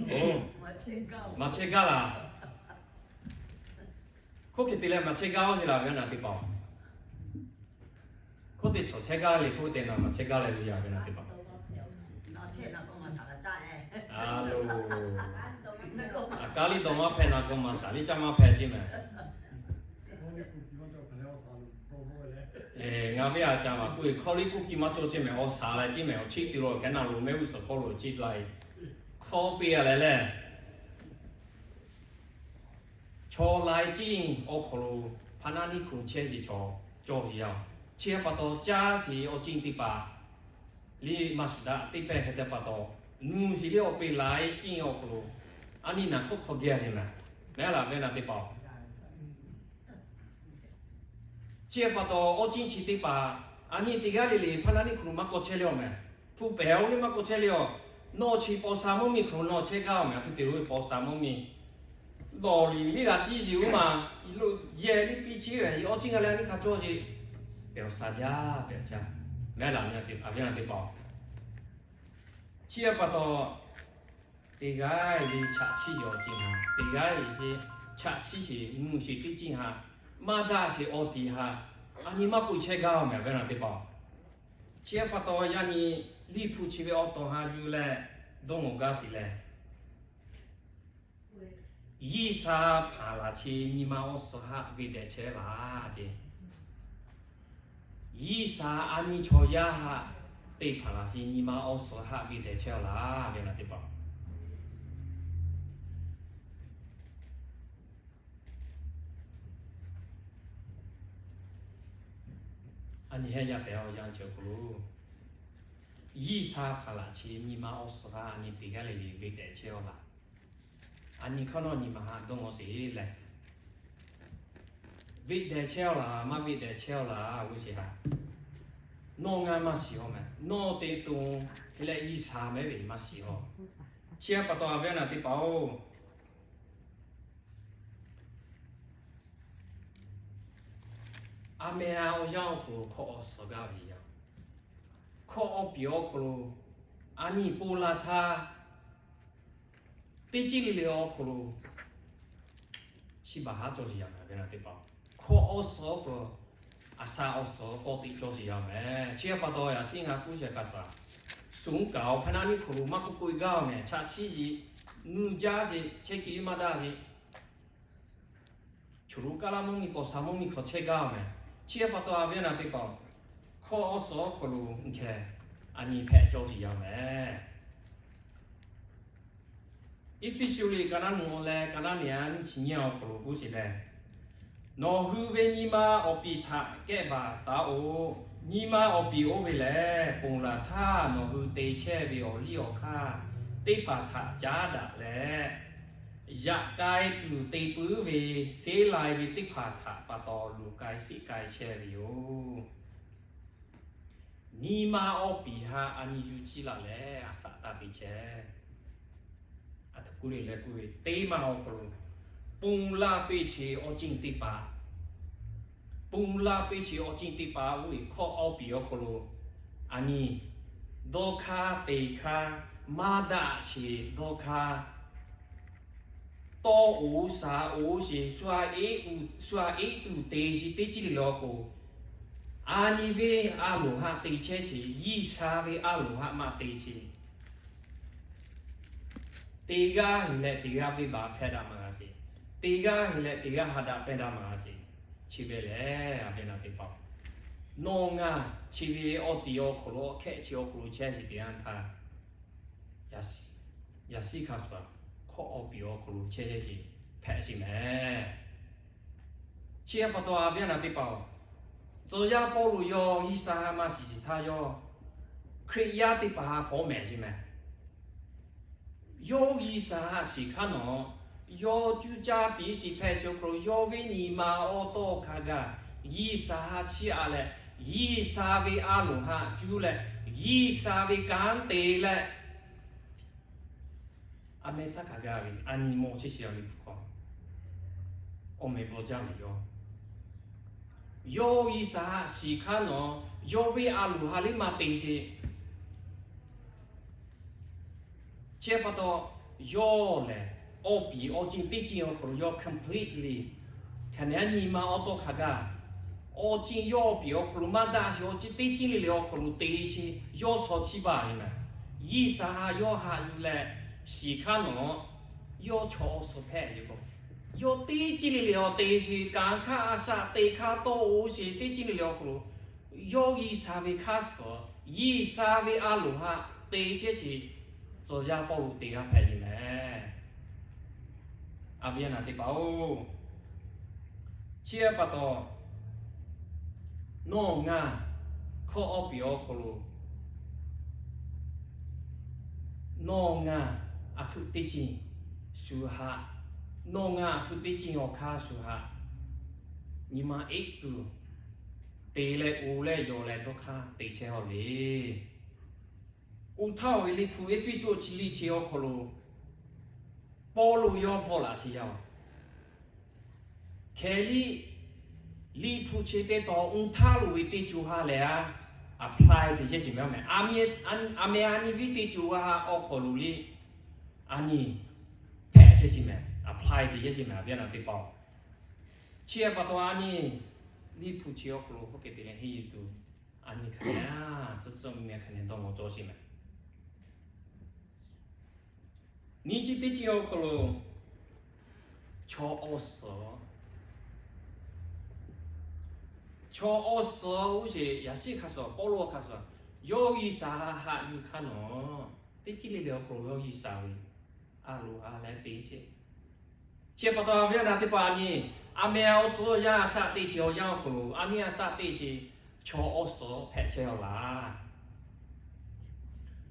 Oˬ, maꞈ chehˇ gaˇ laˬ. Hk'oˆ hk'e te leh maꞈ chehˇ gaˇ-oˬ ce laˬ ve a naˬ teˇ hpaˍ-oˬ. Hk'oˆ te tsuhꞈ chehˇ gaˇ le, hk'oˆ te naˬ maꞈ chehˇ gaˇ leh ve yaˇ ve naˬ teˇ hpaˍ. Aˬ, kaˇ liˇ dawˬ maˇ hpehꞈ naˬ k'o maˍ shaˍ liˇ caˇ maˇ hpehꞈ ceˇ mehˍ. Ngaˬ ve a ca maˍ k'oˆ ve, hk'aw liˇ k'oˆ kiˇ maˇ cawˇ ceˇ mehˍ, awˬ shaˍ leh ceˇ mehˍ, awˬ chiˇ te lo hk'e naˬ lo mehˆ g'uˇ suhˍ hk'aw lo ceˇ la e. Hk'aw piˇ a leh leh, chaw lai ciˇ awˬ hk'aw lo hpaˇ naˉ niˇ hkawꞈ chehˇ ve chaw cawˬ ve yaˇ-oˬ. Chi pa taw caˇ sheˍ awˬ ciˇ teˇ hpaˍ liˇ maˇ shuˍ daꞈ teˇ pehˇ hk'e te pa taw, nuˬ sheˍ liˇ awˬ peꞈ lai ciˇ awˬ hk'aw lo a nyi naˬ hk'oˆ hk'aw geh a ce mehˍ. Mehˍ laˬ ve naˬ teˇ hpaˍ-oˬ, Chi pa taw, awˇ ciˉ chi teˇ hpaˍ, a nyi teˇ g'aˇ le le hpaˇ naˆ neˇ hk'aw lo maˇ kawˇ chehˇ le awˬ meh. Hpu pehˍ-oˬ le maˇ kawˇ chehˇ le awˬ. Nawˬ chi paw sha mvuhˇ miˬ hk'aw lo nawˬ chehˇ gaˇ awˬ meh. A htoꞈ te lo ve paw sha mvuhˇ miˬ dawˬ liꞈ liˇ g'a ciˇ shiˍ uˉ ma, yehˬ liˇ piˇ chi ve awˇ ciˉ g'a leh a nyi hk'a cawˇ ce, pehˬ awˬ sha jaˇ pehˬ awˬ jaˇ. Mehˉ laˬ ve a viˉ laˬ teˇ hpaˍ-oˬ, chi pa taw, teˇ g'aˇ le chaꞈ chiˇ shiˍ awˬ ceuˬ htaꞈ, teˇ g'aˇ le chaꞈ chiˇ shiˍ mvuhˇ shiˍ teˇ ceuˬ htaꞈ, maˇ daꞈ sheˍ awˬ tiˍ htaꞈ, a nyi maˇ k'oˆ chehˇ gaˇ awˬ meh a viˉ laˬ teˇ hpaˍ-oˬ. Chi pa taw yaˇ nyi Liꞈ hpu chi ve awˬ tawˍ ha yuˬ leh dawˇ ngawˬ gaˇ sheˍ leh, G'uiˬsha hpanˍ laˬ chi nyi ma awˬ suhˍ haꞈ ve dehꞈ chehˇ laˇ ce. G'uiˬsha a nyi chaw yaˇ haꞈ te hpanˍ laˬ chi nyi ma awˬ suhˍ haꞈ ve dehꞈ chehˇ laˇ ve laˬ teˇ hpaˍ. A nyi hehˉ yaˇ pehˍ awˬ yanˇ ceuˬ awˬ hk'aw lo, G'uiˬsha hpanˍ laˬ chi nyi ma awˬ suhˍ haꞈ a nyi teˇ g'aˇ le le ve dehꞈ chehˇ laˇ. A nyi hk'aˇ nawˬ nyi ma haꞈ dawˇ ngawˬ sheˍ leh, ve dehꞈ chehˇ laˇ maˇ ve dehꞈ chehˇ laˇ g'uˇ sheˍ haꞈ, nawˬ ngaˬ maˇ shiˍ-oˬ meh. Nawˬ te tuˬ hk'e leh G'uiˬsha mehˉ ve maˇ shiˍ-oˬ. Chi pa taw a viˉ laˬ teˇ hpaˍ-oˬ, a meh a awˬ yanˇ awˬ hk'aw lo hkawˇ awˬ suhˍ gaˇ ve yoˬ. Hkawˇ awˬ piˍ awˬ hk'aw lo a nyi ponˬ laˬ htaˇ, teˇ ceuˬ le le awˬ hk'aw lo chi baˬ haˉ cawˬ sheˍ yaˇ meh a viˉ laˬ teˇ hpaˍ-oˬ. Hkawˇ awˬ suhˍ awˬ hk'aw lo a sha awˬ suhˍ k'awꞈ teꞈ cawˬ sheˍ yaˇ meh. Chi pa taw yaꞈ shiˉ ngaˬ k'oˆ shehˍ hk'a shuˍ, suhˍ kaꞈ awˬ hpaˇ naˆ neˇ hk'aw lo maˇ k'oˆ k'oˆ gaˇ meh. Chaꞈ chiˇ shiˍ, nuˇ jaˇ sheˍ, chehˇ kuiˬ maˇ daꞈ sheˍ, choˬ lo kaˇ laˇ mvuhˇ miˬ paw sha mvuhˇ miˬ hk'aw chehˇ gaˇ meh. Chi pa taw a viˉ laˬ teˇ hpaˍ-oˬ, hkawˇ awˬ suhˍ awˬ hk'aw lo hkeh a nyi hpehꞈ cawˬ sheˍ yaˇ meh. Eˇfeˇsuꞈ liꞈ ka naˉ nu leh ka naˉ nehˬ a nyi chi nyiˇ awˬ hk'aw lo k'oˆ sheˍ leh, nawˬ hui ve nyi ma awˬ piˍ htaꞈ kehˉ baˬ taˍ-oꞈ. Nyi ma awˬ piˍ oˇ ve lehˬ, ponˬ laˬ htaˇ nawˬ hui te chehˇ ve awˬ liˇ awˬ hk'aˇ teˇ hpaˍ htaꞈ caˉ daꞈ leh, yaꞈ k'ai tuˬ te puiˉ ve, seˉ lai ve teˇ hpaˍ htaꞈ pa taw luˬ k'ai siˆ k'ai chehˇ ve yoˬ. Nyi ma awˬ piˍ htaꞈ a nyi yuˬ ciˇ laˬ leh a shaꞈ taˇ te chehˇ. A htoꞈ k'oˆ le leh k'oˆ ve, teˇ ma awˬ hk'aw lo ponˬ laˬ peˇ che awˬ ceuˬ teˇ hpaˍ, ponˬ laˬ peˇ che awˬ ceuˬ teˇ hpaˍ oˇ ve hkawˇ awˬ piˍ awˬ hk'aw lo a nyi dawˇ hkaˇ te hkaˇ, maˇ daꞈ sheˍ dawˇ hkaˇ, tawˇ oˍ shaˍ oˍ sheˍ, shu a eˉ tuˬ te sheˍ teˇ ceuˬ le le awˬ hk'aw lo, a nyi ve a loˍ haꞈ te chehˇ sheˍ, G'uiˬsha ve a loˍ haꞈ maˇ te sheˍ. Teˇ g'aˇ heˍ leh teˇ g'aˇ venˇ baˬ hpehˇ daꞈ maˇ g'a sheˍ. Teˇ g'aˇ heˍ leh teˇ g'aˇ ha daꞈ pehˇ daꞈ maˇ g'a sheˍ. Chi ve lehˬ a viˉ laˬ teˇ hpaˍ-oˬ, nawˬ ngaˬ chi ve awˬ tiˍ awˬ hk'aw lo awˬ hkehˆ chi awˬ hk'aw lo chehˇ sheˍ teˇ yanˇ htaˇ, yaꞈ shiˉ hk'a shuˍ hkawˇ awˬ piˍ awˬ hk'aw lo chehˇ sheˍ hpehꞈ sheˍ meh. Chi pa taw a viˉ laˬ teˇ hpaˍ-oˬ, tcuh yaˇ Pawˇluꞈ yawˇ G'uiˬsha haꞈ maˇ shiˍ shiˍ htaˇ yawˇ Hkriꞈ yaˇ teˇ hpaˍ htaꞈ fawˉ mehˍ sheˍ meh. Yawˇ G'uiˬsha haꞈ shiˍ hk'aˇ nawˬ, yawˇ cuˇ caˇ piˇ shiˍ hpehꞈ sheˍ awˬ hk'aw lo yawˇ ve nyi ma awˬ tawˇ hk'a gaˬ G'uiˬsha haꞈ chiˇ aꞈ leh, G'uiˬsha ve a loˍ haꞈ cuˇ leh, G'uiˬsha ve kanˉ te leh, a meh htaˇ hk'a gaˬ ve a nyi mawˬ chehˇ sheˍ a ve hpu hk'aw, awˬ meh bvuhꞈ jaˇ ve yoˬ. Yawˇ G'uiˬsha haꞈ shiˍ hk'aˇ nawˬ, yawˇ ve a loˍ haꞈ liˇ maˇ te sheˍ. Chi pa taw, yawˇ lehˬ awˬ piˍ awˬ ceuˬ teˇ ceuˬ awˬ hk'aw lo yawˇ completely, hk'aˬ nehˬ nyi ma awˬ tawˇ hk'a gaˬ, awˬ ceuˬ yawˇ awˬ piˍ awˬ hk'aw lo maˇ daꞈ sheˍ, awˬ ceuˬ teˇ ceuˬ le le awˬ hk'aw lo te sheˍ, yawˇ shaw chiˇ baˬ ve meh. G'uiˬsha haꞈ yawˇ haꞈ yuˬ leh shiˍ hk'aˇ nawˬ, yawˇ chaw awˬ suhˍ hpehꞈ ve k'o, yawˇ teˇ ceuˬ le le awˬ te sheˍ, kanˉ hkanˇ a shaꞈ teꞈ hkanˇ tawˇ oˍ sheˍ teˇ ceuˬ le le awˬ hk'aw lo, yawˇ G'uiˬsha ve hk'aˇ suhˍ, G'uiˬsha ve a loˍ haꞈ te chehˇ sheˍ, tcuh yaˇ Pawˇluꞈ teˇ g'aˇ hpehꞈ ve meh. A viˉ laˬ teˇ hpaˍ-oˬ, chi pa taw, nawˬ ngaˬ hkawˇ awˬ piˍ awˬ hk'aw lo, nawˬ ngaˬ aˬ htoꞈ teˇ ceuˬ shu haꞈ, nawˬ ngaˬ aˬ htoꞈ teˇ ceuˬ awˬ hk'aˇ shu haꞈ, nyi ma eˉ tuˬ te leh uˍ leh yawˬ leh dawˇ hk'aˇ te chehˇ-aw le. Oˇ htaˇ awˬ ve liꞈ hpu Eˇfeˇsuꞈ chi liˇ chi awˬ hk'aw lo Pawˇluꞈ yawˇ bvuhꞈ laꞈ sheˍ yaˇ-oˬ. Hkeh liˇ liꞈ hpu chi teˇ tawn oˇ htaˇ lo ve teˇ co ha lehˬ a, apply te chehˇ sheˍ mehˍ. A meh a nyi viˉ teˇ co ha awˬ hk'aw lo le, a nyi hpehꞈ chehˇ sheˍ mehˍ, apply te chehˇ sheˍ mehˍ, a viˉ a nyi teˇ hpaˍ-oˬ. Chi pa taw a nyi liꞈ hpu chi awˬ hk'aw lo hk'oˆ hk'e te leh henˇ yuˬ tuˬ, a nyi hk'aˬ nehˬ tcuhˉ tcuhˉ meh hk'aˬ nehˬ dawˇ mawˬ cawˇ sheˍ mehˍ. Nyi chi teˇ chi awˬ hk'aw lo chaw awˬ suhˍ, chaw awˬ suhˍ oˇ sheˍ yaꞈ shiˉ hk'a shuˍ Pawˇluꞈ hk'a shuˍ yawˇ G'uiˬsha haꞈ yuˬ hk'aˇ nawˬ, teˇ chi le le awˬ hk'aw lo yawˇ G'uiˬsha ve a loˍ ha leh te sheˍ. Chi pa taw a viˉ a nyi teˇ hpaˍ a nyi, a meh awˬ tcuhˉ awˬ yanˇ a shaˆ teˇ sheˍ awˬ yanˇ awˬ hk'aw lo a nyi a shaˆ teˇ sheˍ chaw awˬ suhˍ hpehꞈ chehˇ-aw laˇ.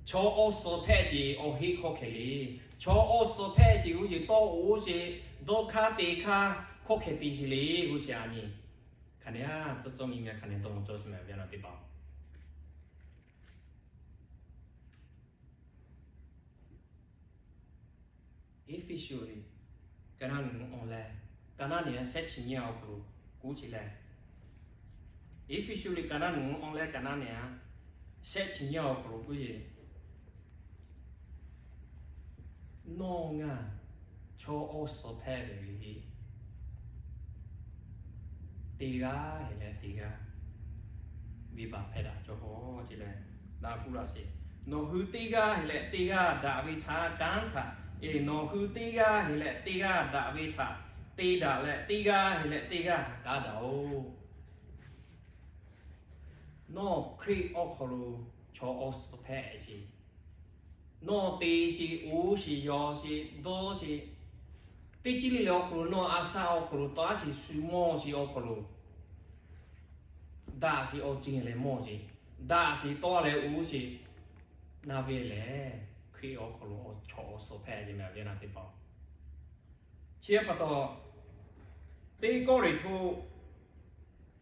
Chaw awˬ suhˍ hpehꞈ sheˍ awˬ heˆ hk'aw hkeh le. Chaw awˬ suhˍ hpehꞈ sheˍ g'uˇ sheˍ tawˇ oˇ sheˍ dawˇ hk'aˇ te hk'aˇ hk'aw hkeh te sheˍ le g'uˇ sheˍ a nyi. Hk'aˬ nehˬ tcuhˉ tcuhˉ meh hk'aˬ nehˬ dawˇ mawˬ cawˇ sheˍ mehˍ a viˉ a nyi teˇ hpaˍ. Eˇfeˇsuꞈ liꞈ ka naˉ nuˬ awˬ leh ka naˉ nehˬ shehˆ chi nyiˇ awˬ hk'aw lo k'oˆ ce leh, Eˇfeˇsuꞈ liꞈ ka naˉ nuˬ awˬ leh ka naˉ nehˬ shehˆ chi nyiˇ awˬ hk'aw lo k'oˆ ce, nawˬ ngaˬ chaw awˬ suhˍ hpehꞈ ve le. Teˇ g'aˇ heˆ leh teˇ g'aˇ venˇbaˆ hpehˇ daꞈ cawˬ haw ce leh, daꞈ k'oˆ laˇ sheˍ. Nawˬ hui teˇ g'aˇ heˆ leh teˇ g'aˇ daꞈ ve htaꞈ kanˉ htaꞈ, eˬ, nawˬ hui teˇ g'aˇ heˆ leh teˇ g'aˇ daꞈ ve htaꞈ te daꞈ leh teˇ g'aˇ heˆ leh teˇ g'aˇ kanˉ daꞈ-oˬ. Nawˬ Hkriꞈ awˬ hk'aw lo chaw awˬ suhˍ hpehꞈ sheˍ. Nawˬ te sheˍ, oˇ sheˍ, yawˬ sheˍ, dawˇ sheˍ, teˇ chi le le awˬ hk'aw lo nawˬ a shaˆ awˬ hk'aw lo tawˇ a sheˍ shu mawˇ sheˍ awˬ hk'aw lo daꞈ sheˍ awˬ ceuˬ leh mawˇ sheˍ, daꞈ sheˍ tawˇ leh oˇ sheˍ, naˆ ve lehˬ Hkriꞈ awˬ hk'aw lo chaw awˬ suhˍ hpehꞈ ve mehˍ a viˉ a nyi teˇ hpaˍ. Chi pa taw, Teˇ Kawˇrenˍhtuˆ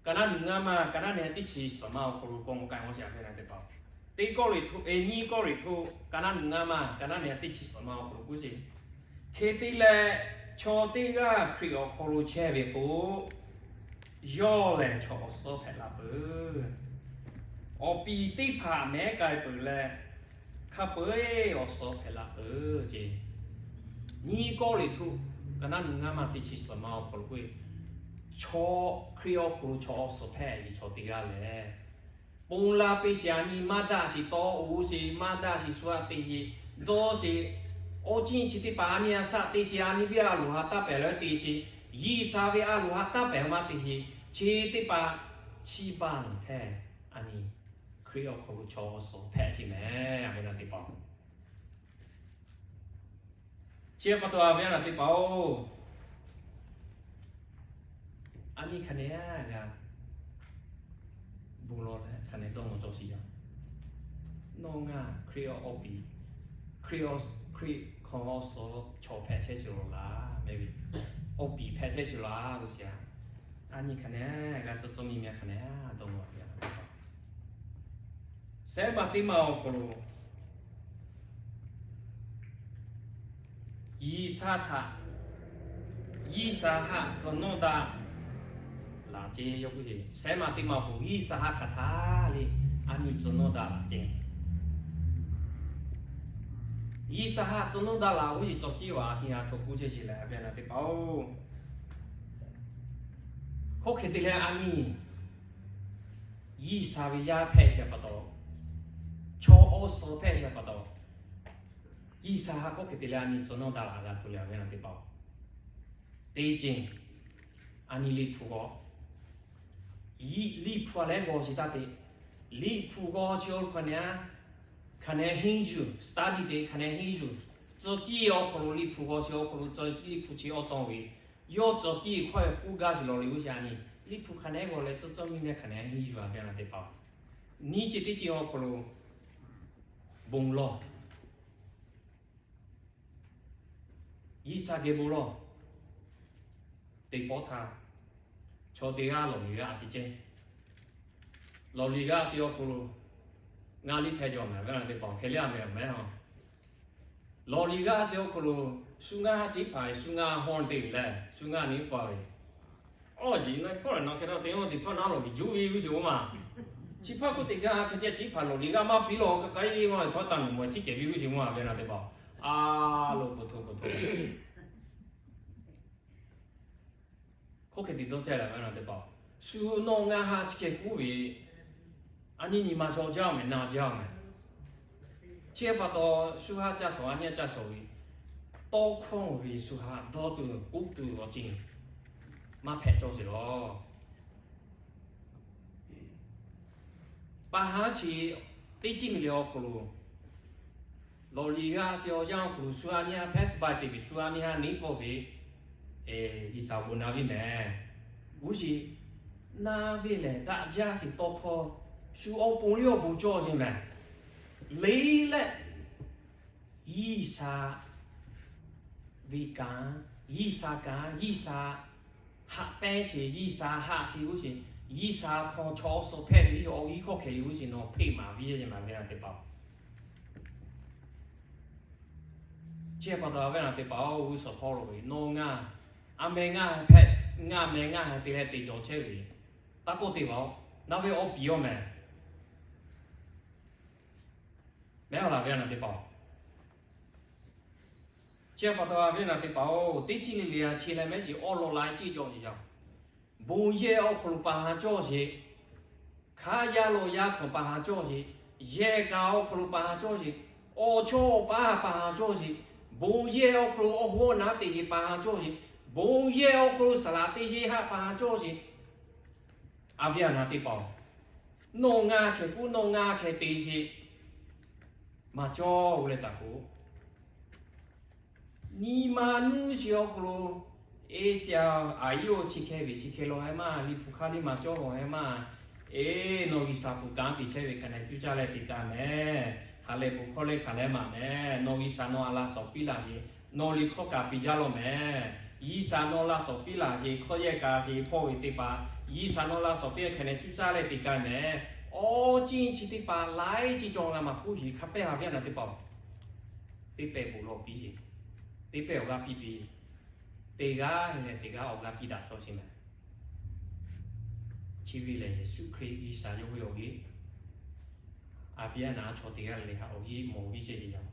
ka naˉ nuˬ ngaˇ maˇ ka naˉ nehˬ teˇ chi suhˍ ma awˬ hk'aw lo k'awꞈ mawˬ k'ai g'awˇ sheˍ a viˉ a nyi teˇ hpaˍ. Teˇ Kawˇrenˍhtuˆ eˬ nyiˇ Kawˇrenˍhtuˆ ka naˉ nuˬ ngaˇ maˇ ka naˉ nehˬ teˇ chi suhˍ ma awˬ hk'aw lo k'oˆ sheˍ. Hk'e te leh, chaw teˇ g'aˇ Hkriꞈ awˬ hk'aw lo chehˇ ve k'o, yawˇ lehˬ chaw awˬ suhˍ hpehꞈ la peuˬ. Awˬ piˍ teˇ hpaˍ mehˉ k'ai peuˬ leh, hk'a peu-eˬ awˬ suhˍ hpehꞈ la peuˬ ce. Nyiˇ Kawˇrenˍhtuˆ ka naˉ nuˬ ngaˇ maˇ teˇ chi suhˍ ma awˬ hk'aw lo k'oˆ ve, chaw Hkriꞈ awˬ hk'aw lo chaw awˬ suhˍ hpehꞈ ve chaw teˇ g'aˇ lehˬ, ponˬ la piˇ sheˍ a nyi maˇ daꞈ sheˍ tawˇ oˇ sheˍ maˇ daꞈ sheˍ shu a te sheˍ dawˇ sheˍ, awˬ ceuˬ chi teˇ hpaˍ a nyi a shaˆ te sheˍ a nyi viˉ a loˍ ha taˇ pehˍ leh te sheˍ, G'uiˬsha ve a loˍ ha taˇ pehˍ maˇ te sheˍ, chi teˇ hpaˍ chi baˬ nawˬ hpehꞈ a nyi Hkriꞈ awˬ hk'aw lo chaw awˬ suhˍ hpehꞈ sheˍ mehˍ a viˉ a nyi teˇ hpaˍ. Chi pa taw a viˉ a nyi teˇ hpaˍ-oˬ, a nyi hk'aˬ nehˬ g'a bon lawˬ leh hk'aˬ nehˬ dawˇ mawˬ cawˇ sheˍ yaˇ. Nawˬ ngaˬ Hkriꞈ awˬ piˍ, Hkriꞈ, Hkriꞈ hk'aw awˬ suhˍ chaw hpehꞈ chehˇ sheˍ laˬ mehˍ ve, awˬ piˍ hpehꞈ chehˇ sheˍ laˬ ve sheˍ. A nyi hk'aˬ nehˬ g'a tcuhˉ tcuhˉ miˇ miˇ hk'aˬ nehˬ dawˇ mawˬ a viˉ a nyi teˇ hpaˍ. Sehˉ maˬ teˇ maˬ awˬ hk'aw lo G'uiˬsha htaꞈ, G'uiˬsha haꞈ tcuh nawˇ daꞈ laˬ ce. Yawˇ k'oˆ ce, sehˉ maˬ teˇ maˬ awˬ hk'aw lo G'uiˬsha haꞈ hk'aˬ htaˇ le, a nyi tcuh nawˇ daꞈ laˬ ce. G'uiˬsha haꞈ tcuh nawˇ daꞈ laˬ oˇ yeˬ cawˬ kiˇ vaꞈ a nyi a htoꞈ k'oˆ chehˇ sheˍ leh a viˉ a nyi teˇ hpaˍ-oˬ, hk'oˆ hk'e te leh a nyi G'uiˬsha ve yaˇ hpehꞈ sheˍ pa taw, chaw awˬ suhˍ hpehꞈ sheˍ pa taw, G'uiˬsha haꞈ hk'oˆ hk'e te leh a nyi tcuh nawˇ daꞈ laˬ g'a tuˬ leh a viˉ a nyi teˇ hpaˍ-oˬ, teˇ ceuˬ a nyi Liꞈ hpu k'o, Liꞈ hpu a lehˉ g'aw shiˍ taˇ te. Liꞈ hpu g'aw chi awˬ hk'aw nehˬ a, hk'aˬ nehˬ henˇ yuˬ, study te hk'aˬ nehˬ henˇ yuˬ, tcuh kiˇ awˬ hk'aw lo Liꞈ hpu g'aw chi awˬ hk'aw lo tcuh Liꞈ hpu chi awˬ tawˇ ve, yawˇ tcuh kiˇ hkawˇ k'oˆ gaˇ sheˍ lawˬ le g'uˇ sheˍ a nyi, Liꞈ hpu hk'aˬ nehˬ g'aw leh tcuh tcuhˉ miˇ miˇ hk'aˬ nehˬ henˇ yuˬ a viˉ a nyi teˇ hpaˍ-oˬ, nyi ceuˬ teˇ ceuˬ awˬ hk'aw lo bon lawˬ. G'uiˬsha geh bon lawˬ. Teˇ pawˆ htaˇ, chaw teˇ g'aˇ lawˬ ve g'a a shiˍ ceh. Lawˬ liꞈ g'aˇ shiˍ awˬ hk'aw lo ngaˇ liˇ hpehˇ jaw mehˍ ve teˇ hpaˍ hk'e liˇ a mehˍ mehˍ a. Lawˬ liꞈ g'aˇ shiˍ awˬ hk'aw lo shu ngaˇ ha ciˉ hpaˍ shu ngaˇ hawˇ te leh shu ngaˇ nyi paˍ ve awˬ yiˍ na hpawˇ lehˬ na hk'e taˇ te a teˇ htawˇ na lawˬ liꞈ juˇ ve g'uˇ shiˍ oˇ ma. Chi hpaˇ k'oˆ teˇ g'aˇ hk'e ceh ciˉ hpaˍ lawˬ liꞈ g'aˇ maˇ piˇ lawˬ ka ka e ma htawˇ taˇ nawˬ mawˬ tiˉ kehˬ ve g'uˇ shiˍ oˇ ma ve na teˇ hpaˍ a lo po hto po hto hk'oˆ hk'e te dawˇ chehˇ la ve na teˇ hpaˍ. Shu nawˬ ngaˇ ha chi hk'e k'oˆ ve, a nyi nyi ma shaw jaˇ mehˍ na jaˇ mehˍ. Chi pa taw shu ha caˇ shawˍ a nyi caˇ shawˍ ve, tawˇ hkawˇ ve shu ha dawˇ tuˬ k'oˆ tuˬ awˬ ceuˬ maˇ hpehꞈ cawˇ sheˍ lawˬ. Pa ha chi teˇ ciˉ le le awˬ hk'aw lo lawˬ liꞈ g'aˇ shiˍ awˬ yanˇ awˬ hk'aw lo shu a nyi ha hpehˇ suh baˬ te ve shu a nyi ha neˇ pawˆ ve G'uiˬsha bon na viˉ mehˍ. G'uˇ shiˍ na ve lehˬ daꞈ jaˇ shiˍ tawˇ hkawˇ shu awˬ pon liˇ awˬ bon cawˇ sheˍ mehˍ. Le leh G'uiˬsha ve kanˉ, G'uiˬsha kanˉ, G'uiˬsha haꞈ pehnˇ sheˍ, G'uiˬsha haꞈ sheˍ g'uˇ shiˍ, G'uiˬsha hk'aw chaw suh hpehˇ sheˍ g'uˇ shiˍ awˬ g'uˇ hkawˇ hkeh le g'uˇ shiˍ nawˬ hpeˇ maˍ viˉ yeˬ maˍ ve na teˇ hpaˍ. Chi pa taw a ve na teˇ hpaˍ-oˬ, g'uˇ suhˍ hpawˇ lo ve nawˬ ngaˇ, a meh ngaˇ hpehꞈ, ngaˇ meh ngaˇ ha te leh te cawˬ chehˇ ve, taˇ k'oˆ te vaˬ-oˬ, na ve awˬ piˍ awˬ mehˍ mehˉ a laˬ ve na teˇ hpaˍ-oˬ. Chi pa taw a ve na teˇ hpaˍ-oˬ, teˇ ciˉ le le a chi leh mehˉ shiˍ awˬ lawn la ciˇ cawˬ sheˍ yaˇ. Bon yehˬ awˬ hk'aw lo pa ha cawˇ sheˍ. Hk'a yaˇ lawˬ yaˇ hk'aw pa ha cawˇ sheˍ. Yehˬ kaꞈ awˬ hk'aw lo pa ha cawˇ sheˍ. Awˬ chawˇ awˬ paˉ pa ha cawˇ sheˍ. Bon yehˬ awˬ hk'aw lo awˬ hoˉ awˬ naˉ te sheˍ pa ha cawˇ sheˍ. Bon yehˬ awˬ hk'aw lo saˍ laꞈ te sheˍ haˆ pa ha cawˇ sheˍ. A ve a na teˇ hpaˍ-oˬ, nawˬ ngaˇ hkeh k'oˆ nawˬ ngaˇ hkeh te sheˍ. Maˇ cawˇ oˬ leh taˍ k'o, nyi ma nuˇ shiˍ awˬ hk'aw lo, eˇ ca a yiˉ oˇ chi hkeh ve chi hkeh law heh maˇ, liꞈ hpu hk'aˇ liˇ maˇ cawˇ law heh maˇ. Eˇ, nawˬ G'uiˬsha hpu kanˉ te chehˇ ve hk'a na cuˇ caˇ leh te kaˇ mehˍ. Ha lehˬ bon hkawˇ leh hk'aˬ leh maˍ mehˍ. Nawˬ G'uiˬsha nawˬ a laˇ shawˍ piˇ laˬ sheˍ. Nawˬ liꞈ hkawˇ kaꞈ piˇ jaˇ law mehˍ. G'uiˬsha nawˬ laˇ shawˍ piˇ laˬ sheˍ. Hkawˇ yehˬ kaꞈ sheˍ hpawˇ ve teˇ hpaˍ G'uiˬsha nawˬ laˇ shawˍ piˇ hk'a na cuˇ caˇ leh te kaˇ mehˍ. Awˬ ciˉ chi teˇ hpaˍ laiˉ ciˉ cawˬ la maˇ k'oˆ sheˍ hk'a pehˇ a ve na teˇ hpaˍ-oˬ, teˇ pehˇ bon lawˬ piˇ sheˍ. Teˇ pehˇ awˬ g'aˇ piˇ piˇ. Teˇ g'aˇ heˆ leh teˇ g'aˇ awˬ g'aˇ piˇ daꞈ cawˇ sheˍ mehˍ. Chi ve lehˬ Yeˍsuˆ Hkriꞈ G'uiˬsha yawˇ ve awˬ g'euˆ. A viˉ a naˍ chaw teˇ g'aˇ le le ha awˬ g'euˆ mawˬ viˉ sheˍ le yaˇ.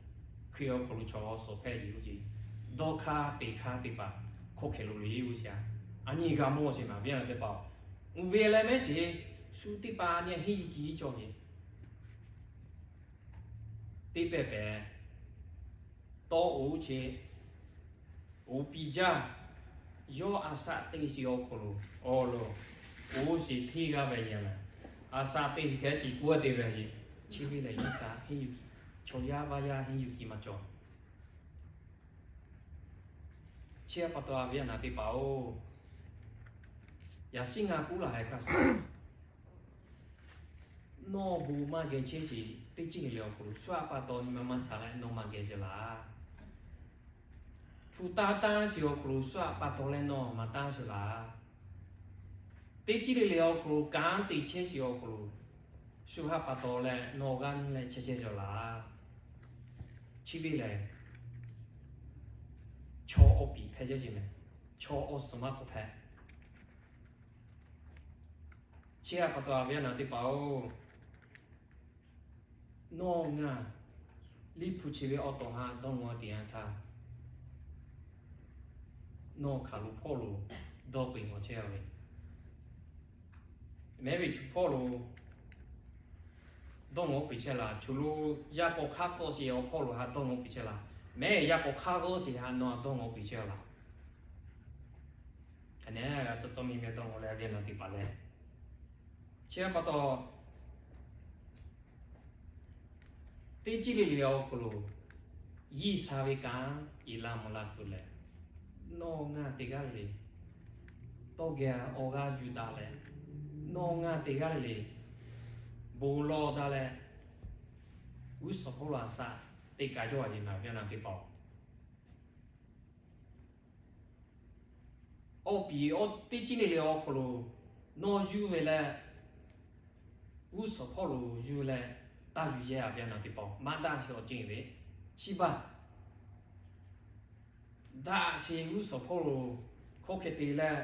Hkriꞈ awˬ hk'aw lo chaw suh hpehˇ ve g'uˇ ceˇ, dawˇ hk'aˇ te hk'aˇ teˇ hpaˍ hkawˇ hkeh lo le g'uˇ ceˇ, a nyi g'a mawˇ sheˍ maˍ viˉ a na teˇ hpaˍ-oˬ. Uˬ ve leh mehˉ shiˍ, shu teˇ hpaˍ nyi henˇ yuˬ kiˬ cawˬ ve teˇ pehˇ pehˍ tawˇ oˇ che, oˇ piˇ jaˇ. Yawˇ a shaꞈ teˇ shiˍ awˬ hk'aw lo, awˬ lawn, oˇ shiˍ hteˇ g'aˇ ve yaˇ lehˬ, a shaꞈ teˇ shiˍ hk'e ciˍ k'oˆ te ve a yeˬ. Chi ve lehˬ G'uiˬsha henˇ yuˬ kiˬ, chaw yaˇ vaˇ yaˇ henˇ yuˬ kiˬ maˇ cawˬ. Chi pa taw a viˉ a na teˇ hpaˍ-oˬ, yaꞈ shiˉ ngaˬ k'oˆ laˬ heh hk'a shuˍ, nawˬ bon maˇ geh chehˇ sheˍ. Teˇ ciˉ le le awˬ hk'aw lo shu aꞈ pa taw nyi ma maˇ sha leh nawˬ maˇ geh sheˍ laˬ. Hpu taˇ taˇ shiˍ awˬ hk'aw lo shu aꞈ pa taw leh nawˬ maˇ taˇ sheˍ laˬ. Teˇ ciˉ le le awˬ hk'aw lo kanˉ te chehˇ shiˍ awˬ hk'aw lo, shu haˆ pa taw leh nawˬ g'aˇ nyi leh chehˇ chehˇ sheˍ laˬ. Chi ve lehˬ, chaw awˬ piˍ hpehˇ chehˇ sheˍ mehˍ. Chaw awˬ suhˍ maˇ k'awꞈ hpehꞈ. Chi aꞈ pa taw a viˉ a na teˇ hpaˍ-oˬ, nawˬ ngaˬ liꞈ hpu chi ve awˬ tawˍ ha dawˇ ngaw te yanˇ htaˇ, nawˬ hk'aˬ lo hpawˇ lo dawˇ peuˬ ngaw chehˇ ve, mehˉ ve chu hpawˇ lo dawˇ ngaw peuˬ chehˇ laˬ. Chu lo yaˇ k'awꞈ hk'aˇ k'awꞈ shiˍ awˬ hpawˇ lo ha dawˇ ngaw peuˬ chehˇ laˬ. Mehˉ yaˇ k'awꞈ hk'aˇ k'awꞈ shiˍ ha nawˬ dawˇ ngaw peuˬ chehˇ laˬ. Aˬ nehˉ g'a cawˇ cawˇ miˇ meh dawˇ ngaw leh a viˉ a na teˇ hpaˍ lehˬ, chi pa taw teˇ ciˉ le le awˬ hk'aw lo G'uiˬsha ve kanˉ iˍ la mvuh la tuˬ lehˬ, nawˬ ngaˬ teˇ g'aˇ le le tawˇ geh awˬ g'aˇ yuˬ daꞈ leh, nawˬ ngaˬ teˇ g'aˇ le le bon lawˬ daꞈ leh, g'uˇ suhˍ hpawˇ lo a shaꞈ teˇ kaꞈ yawˇ a yeˬ na viˉ a na teˇ hpaˍ-oˬ, awˬ piˍ teˇ ciˉ le le awˬ hk'aw lo nawˬ yuˬ ve leh, g'uˇ suhˍ hpawˇ lo yuˬ leh taˇ yuˬ yehˇ a ve a naˬ teˇ hpaˍ maˇ daꞈ sheˍ awˬ ceuˬ ve, chi baˬ daꞈ sheˍ g'uˇ suhˍ hpawˇ lo hk'oˆ hk'e te leh,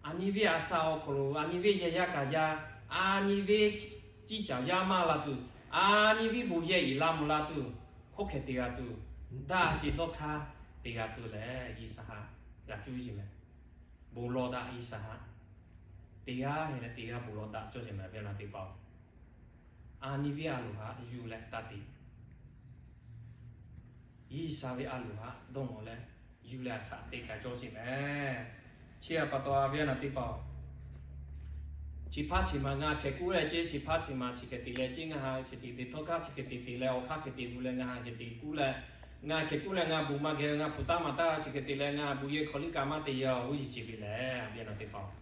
a nyi venˇ a sha awˬ hk'aw lo a nyi venˇ yehˬ yaˇ kaꞈ yaˇ, a nyi venˇ ciˇ caˬ yaˇ maˇ la tuˬ, a nyi venˇ bon yehˬ iˍ la mvuh la tuˬ, hk'oˆ hk'e te g'a tuˬ, daꞈ sheˍ dawˇ hk'aˇ te g'a tuˬ leh G'uiˬsha haꞈ g'a cuˇ sheˍ mehˍ. Bon lawˬ daꞈ G'uiˬsha haꞈ te g'a heˆ leh te g'a bon lawˬ daꞈ cawˇ sheˍ mehˍ ve a naˬ teˇ hpaˍ-oˬ, a nyi venˇ a loˍ haꞈ yuˬ leh taˇ te. G'uiˬsha ve a loˍ haꞈ dawˇ nawˬ leh yuˬ leh a shaꞈ teꞈ kaꞈ cawˇ sheˍ mehˍ. Chi a pa taw a ve a naˬ teˇ hpaˍ-oˬ, chi hpaˇ chi ma ngaˬ hkeh kuˉ leh ceˇ, chi hpaˇ chi ma chi hkeh te leh ceˇ, ngaˬ ha chi hkeh te te htawˇ kaꞈ chi hkeh te te leh awˬ hk'aˇ hkeh te gu leh ngaˬ ha hkeh te kuˉ leh, ngaˬ hkeh kuˉ leh ngaˬ bon maˇ geh, ngaˬ hpu taˇ maˍ taˇ chi hkeh te leh ngaˬ bon yehˬ hk'aw liˇ kaꞈ maˇ te yaˇ-oˬ, oˇ yeˬ ceh ve lehˬ a ve a naˬ teˇ hpaˍ-oˬ,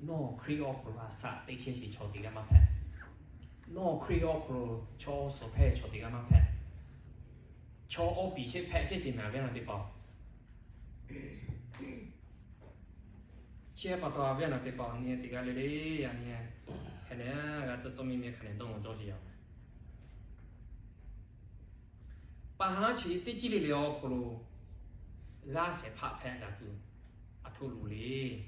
nawˬ Hkriꞈ awˬ hk'aw lo a shaꞈ teꞈ chehˇ sheˍ chaw teˇ g'aˇ maˇ hpehꞈ. Nawˬ Hkriꞈ awˬ hk'aw lo chaw awˬ suhˍ hpehˇ chaw teˇ g'aˇ maˇ hpehꞈ. Chaw awˬ piˍ shehˆ hpehꞈ chehˇ sheˍ mehˍ a ve a naˬ teˇ hpaˍ-oˬ. Chi a pa taw a ve a naˬ teˇ hpaˍ-oˬ, nyi teˇ g'aˇ le le, yaꞈ nyi hk'e nehˬ g'a cawˇ cawˇ miˇ miˇ hk'e nehˬ dawˇ nawˬ cawˇ sheˍ yaˇ-oˬ. Paˍ haˉ chi teˇ ciˇ le le awˬ hk'aw lo g'aˇ shehˍ hpaˇ hpehꞈ g'a tuˬ a htoꞈ loˍ le.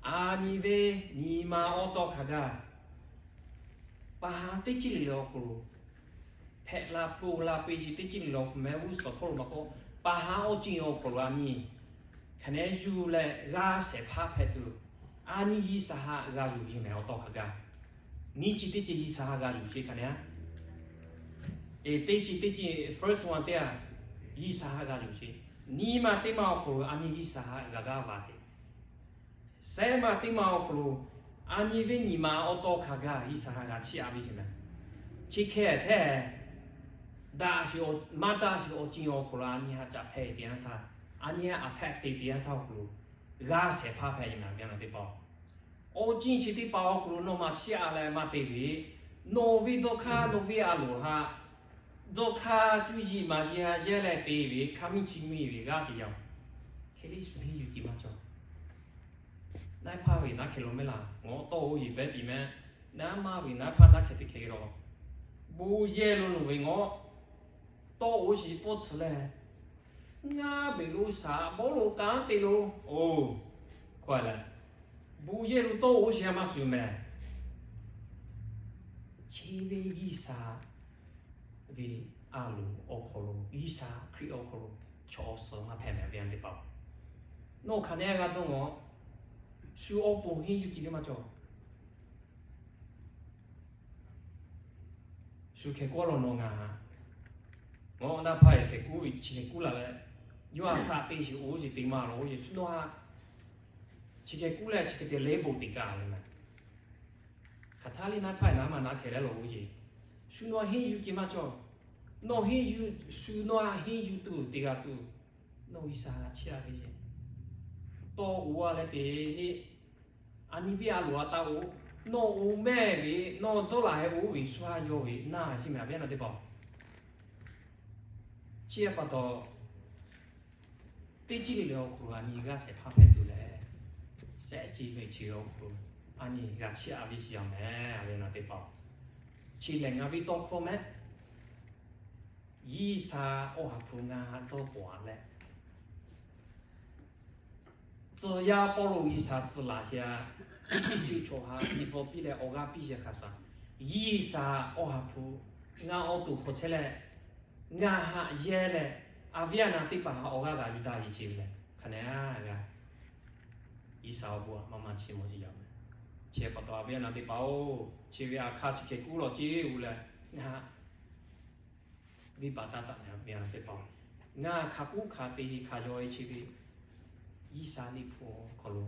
A nyi venˇ nyi ma awˬ tawˇ hk'a gaˇ, paˍ haˉ teˇ ciˇ le le awˬ hk'aw lo hpehꞈ la peuˬ la peuˬ chi teˇ ciˇ le le awˬ hk'aw lo mehˍ g'uˇ suhˍ hpawˇ lo maˇ k'oˆ, paˍ haˉ awˬ ceuˬ awˬ hk'aw lo a nyi hk'e nehˬ yuˬ leh g'aˇ shehˍ hpaˇ hpehꞈ tuˬ, a nyi G'uiˬsha haꞈ g'a yuˬ sheˍ mehˍ awˬ tawˇ hk'a gaˇ. Nyi chi teˇ ciˇ G'uiˬsha haꞈ g'a yuˬ sheˍ hk'a nehˬ, eˬ teˇ ciˇ teˇ ciˇ first one teˇ a G'uiˬsha haꞈ g'a yuˬ sheˍ. Nyi ma teˇ ma awˬ hk'aw lo a nyi G'uiˬsha haꞈ g'a g'aˇ va sheˍ. Sehˉ ma teˇ ma awˬ hk'aw lo a nyi venˇ nyi ma awˬ tawˇ hk'a gaˇ G'uiˬsha haꞈ g'a chiˇ a ve sheˍ mehˍ. Chi hk'e hteˇ daꞈ sheˍ, maˇ daꞈ sheˍ awˬ ceuˬ awˬ hk'aw lo a nyi haꞈ caꞈ hpehꞈ te yanˇ htaˇ, a nyi haꞈ a htaꞈ te te yanˇ htaˇ awˬ hk'aw lo g'aˇ shehˍ hpaˇ hpehꞈ ve mehˍ a ve a naˬ teˇ hpaˍ-oˬ. Awˬ ceuˬ chi teˇ hpaˍ awˬ hk'aw lo nawˬ maˇ chiˇ a leh maˇ te ve, nawˬ ve dawˇ hk'aˇ nawˬ ve a loˍ haꞈ dawˇ hk'aˇ cuˇ yiˍ maˍ yiˍ haꞈ yehˇ leh te ve hk'a miˇ chi miˇ ve g'aˇ sheˍ yaˇ-oˬ. Hk'e le shu henˇ yuˬ te maˇ cawˬ. Naˉ hpaˇ ve naˉ hkeh lo mehˍ laˬ, ngaˬ tawˇ oˇ yeˬ pehˉ piˍ mehˍ. Naˉ maˇ ve naˉ hpaˇ naˉ hkeh teˇ hkeh lo, bon yehˬ lo nawˬ ve ngaˬ tawˇ oˇ shiˍ pawˆ tcuh leh, ngaˬ beˬ lo shaˍ bawˆ lo kanˉ te lo, oˬ, hkawˇ leh, bon yehˬ lo tawˇ oˇ shiˍ a maˇ shuˍ mehˍ. Chi ve G'uiˬsha ve a loˍ awˬ hk'aw lo, G'uiˬsha Hkriꞈ awˬ hk'aw lo chaw awˬ suhˍ maˇ hpehꞈ mehˍ ve a teˇ hpaˍ-oˬ. Nawˬ hk'aˬ nehˬ g'a dawˇ ngaˬ, shu awˬ pon henˇ yuˬ te ve maˇ cawˬ. Shu hkeh kawˆ lawˬ nawˬ ngaˬ, ngaˬ naˉ hpaˇ hkeh kuˉ ve chi hkeh kuˉ la leh, yawˇ a shaꞈ te shiˍ oˇ shiˍ te maˇ lawˬ oˇ yeˬ shu nawˇ a chi hkeh kuˉ leh chi hkeh te leh bon te kaꞈ le mehˍ. Hk'aˬ htaˇ le naˉ hpaˇ naˉ maˇ naˉ hkeh leh lawˬ oˇ yeˬ shu nawˇ henˇ yuˬ te maˇ cawˬ. Nawˬ henˇ yuˬ, shu nawˇ a henˇ yuˬ tuˬ te g'a tuˬ, nawˬ G'uiˬsha haꞈ chiˇ a ve yeˬ tawˇ oˇ a leh te le. A nyi venˇ a loˍ a taˇ oˇ, nawˬ oˇ mehˆ ve, nawˬ dawˇ laˬ heh oˇ ve shu a yawˇ ve naˇ chi mehˍ a ve a naˬ teˇ hpaˍ-oˬ. Chi a pa taw, teˇ ciˇ le le awˬ hk'aw lo a nyi g'aˇ shehˍ hpaˇ hpehꞈ tuˬ leh, sehˉ ciˇ ve chi awˬ hk'aw lo a nyi g'a chiˇ a ve shiˍ yaˇ mehˍ a ve a naˬ teˇ hpaˍ-oˬ. Chi lehˬ ngaˬ ve tawˇ hkawˇ mehˍ. G'uiˬsha awˬ ha hpu ngaˬ dawˇ paw a leh, tcuh yaˇ Pawˇluꞈ G'uiˬsha tcuh laˬ sheˍ a, Eˇjiˇtuꞈ chaw haꞈ nyi paw piˇ leh awˬ g'aˇ piˇ sheˍ hk'a shuˍ, G'uiˬsha awˬ ha hpu ngaˬ awˬ to hk'aw chehˇ leh, ngaˬ haꞈ yehˇ leh, a viˉ a naˬ teˇ hpaˍ haꞈ awˬ g'aˇ g'a ve daꞈ ve ce ve leh hk'a nehˬ g'a G'uiˬsha awˬ bon aꞈ maˇ maˇ chiˇ mvuh ce yaˇ mehˍ. Chi pa taw a viˉ a naˬ teˇ hpaˍ-oˬ, chi ve a hk'aˇ chi hkeh kuˉ lawˬ ce u leh, ngaˬ venˇbaˆ taˇ taꞈ ve a naˬ teˇ hpaˍ-oˬ, ngaˬ hk'a k'oˆ hk'a te hk'a yaw e chi ve G'uiˬsha liꞈ hpu awˬ hk'aw lo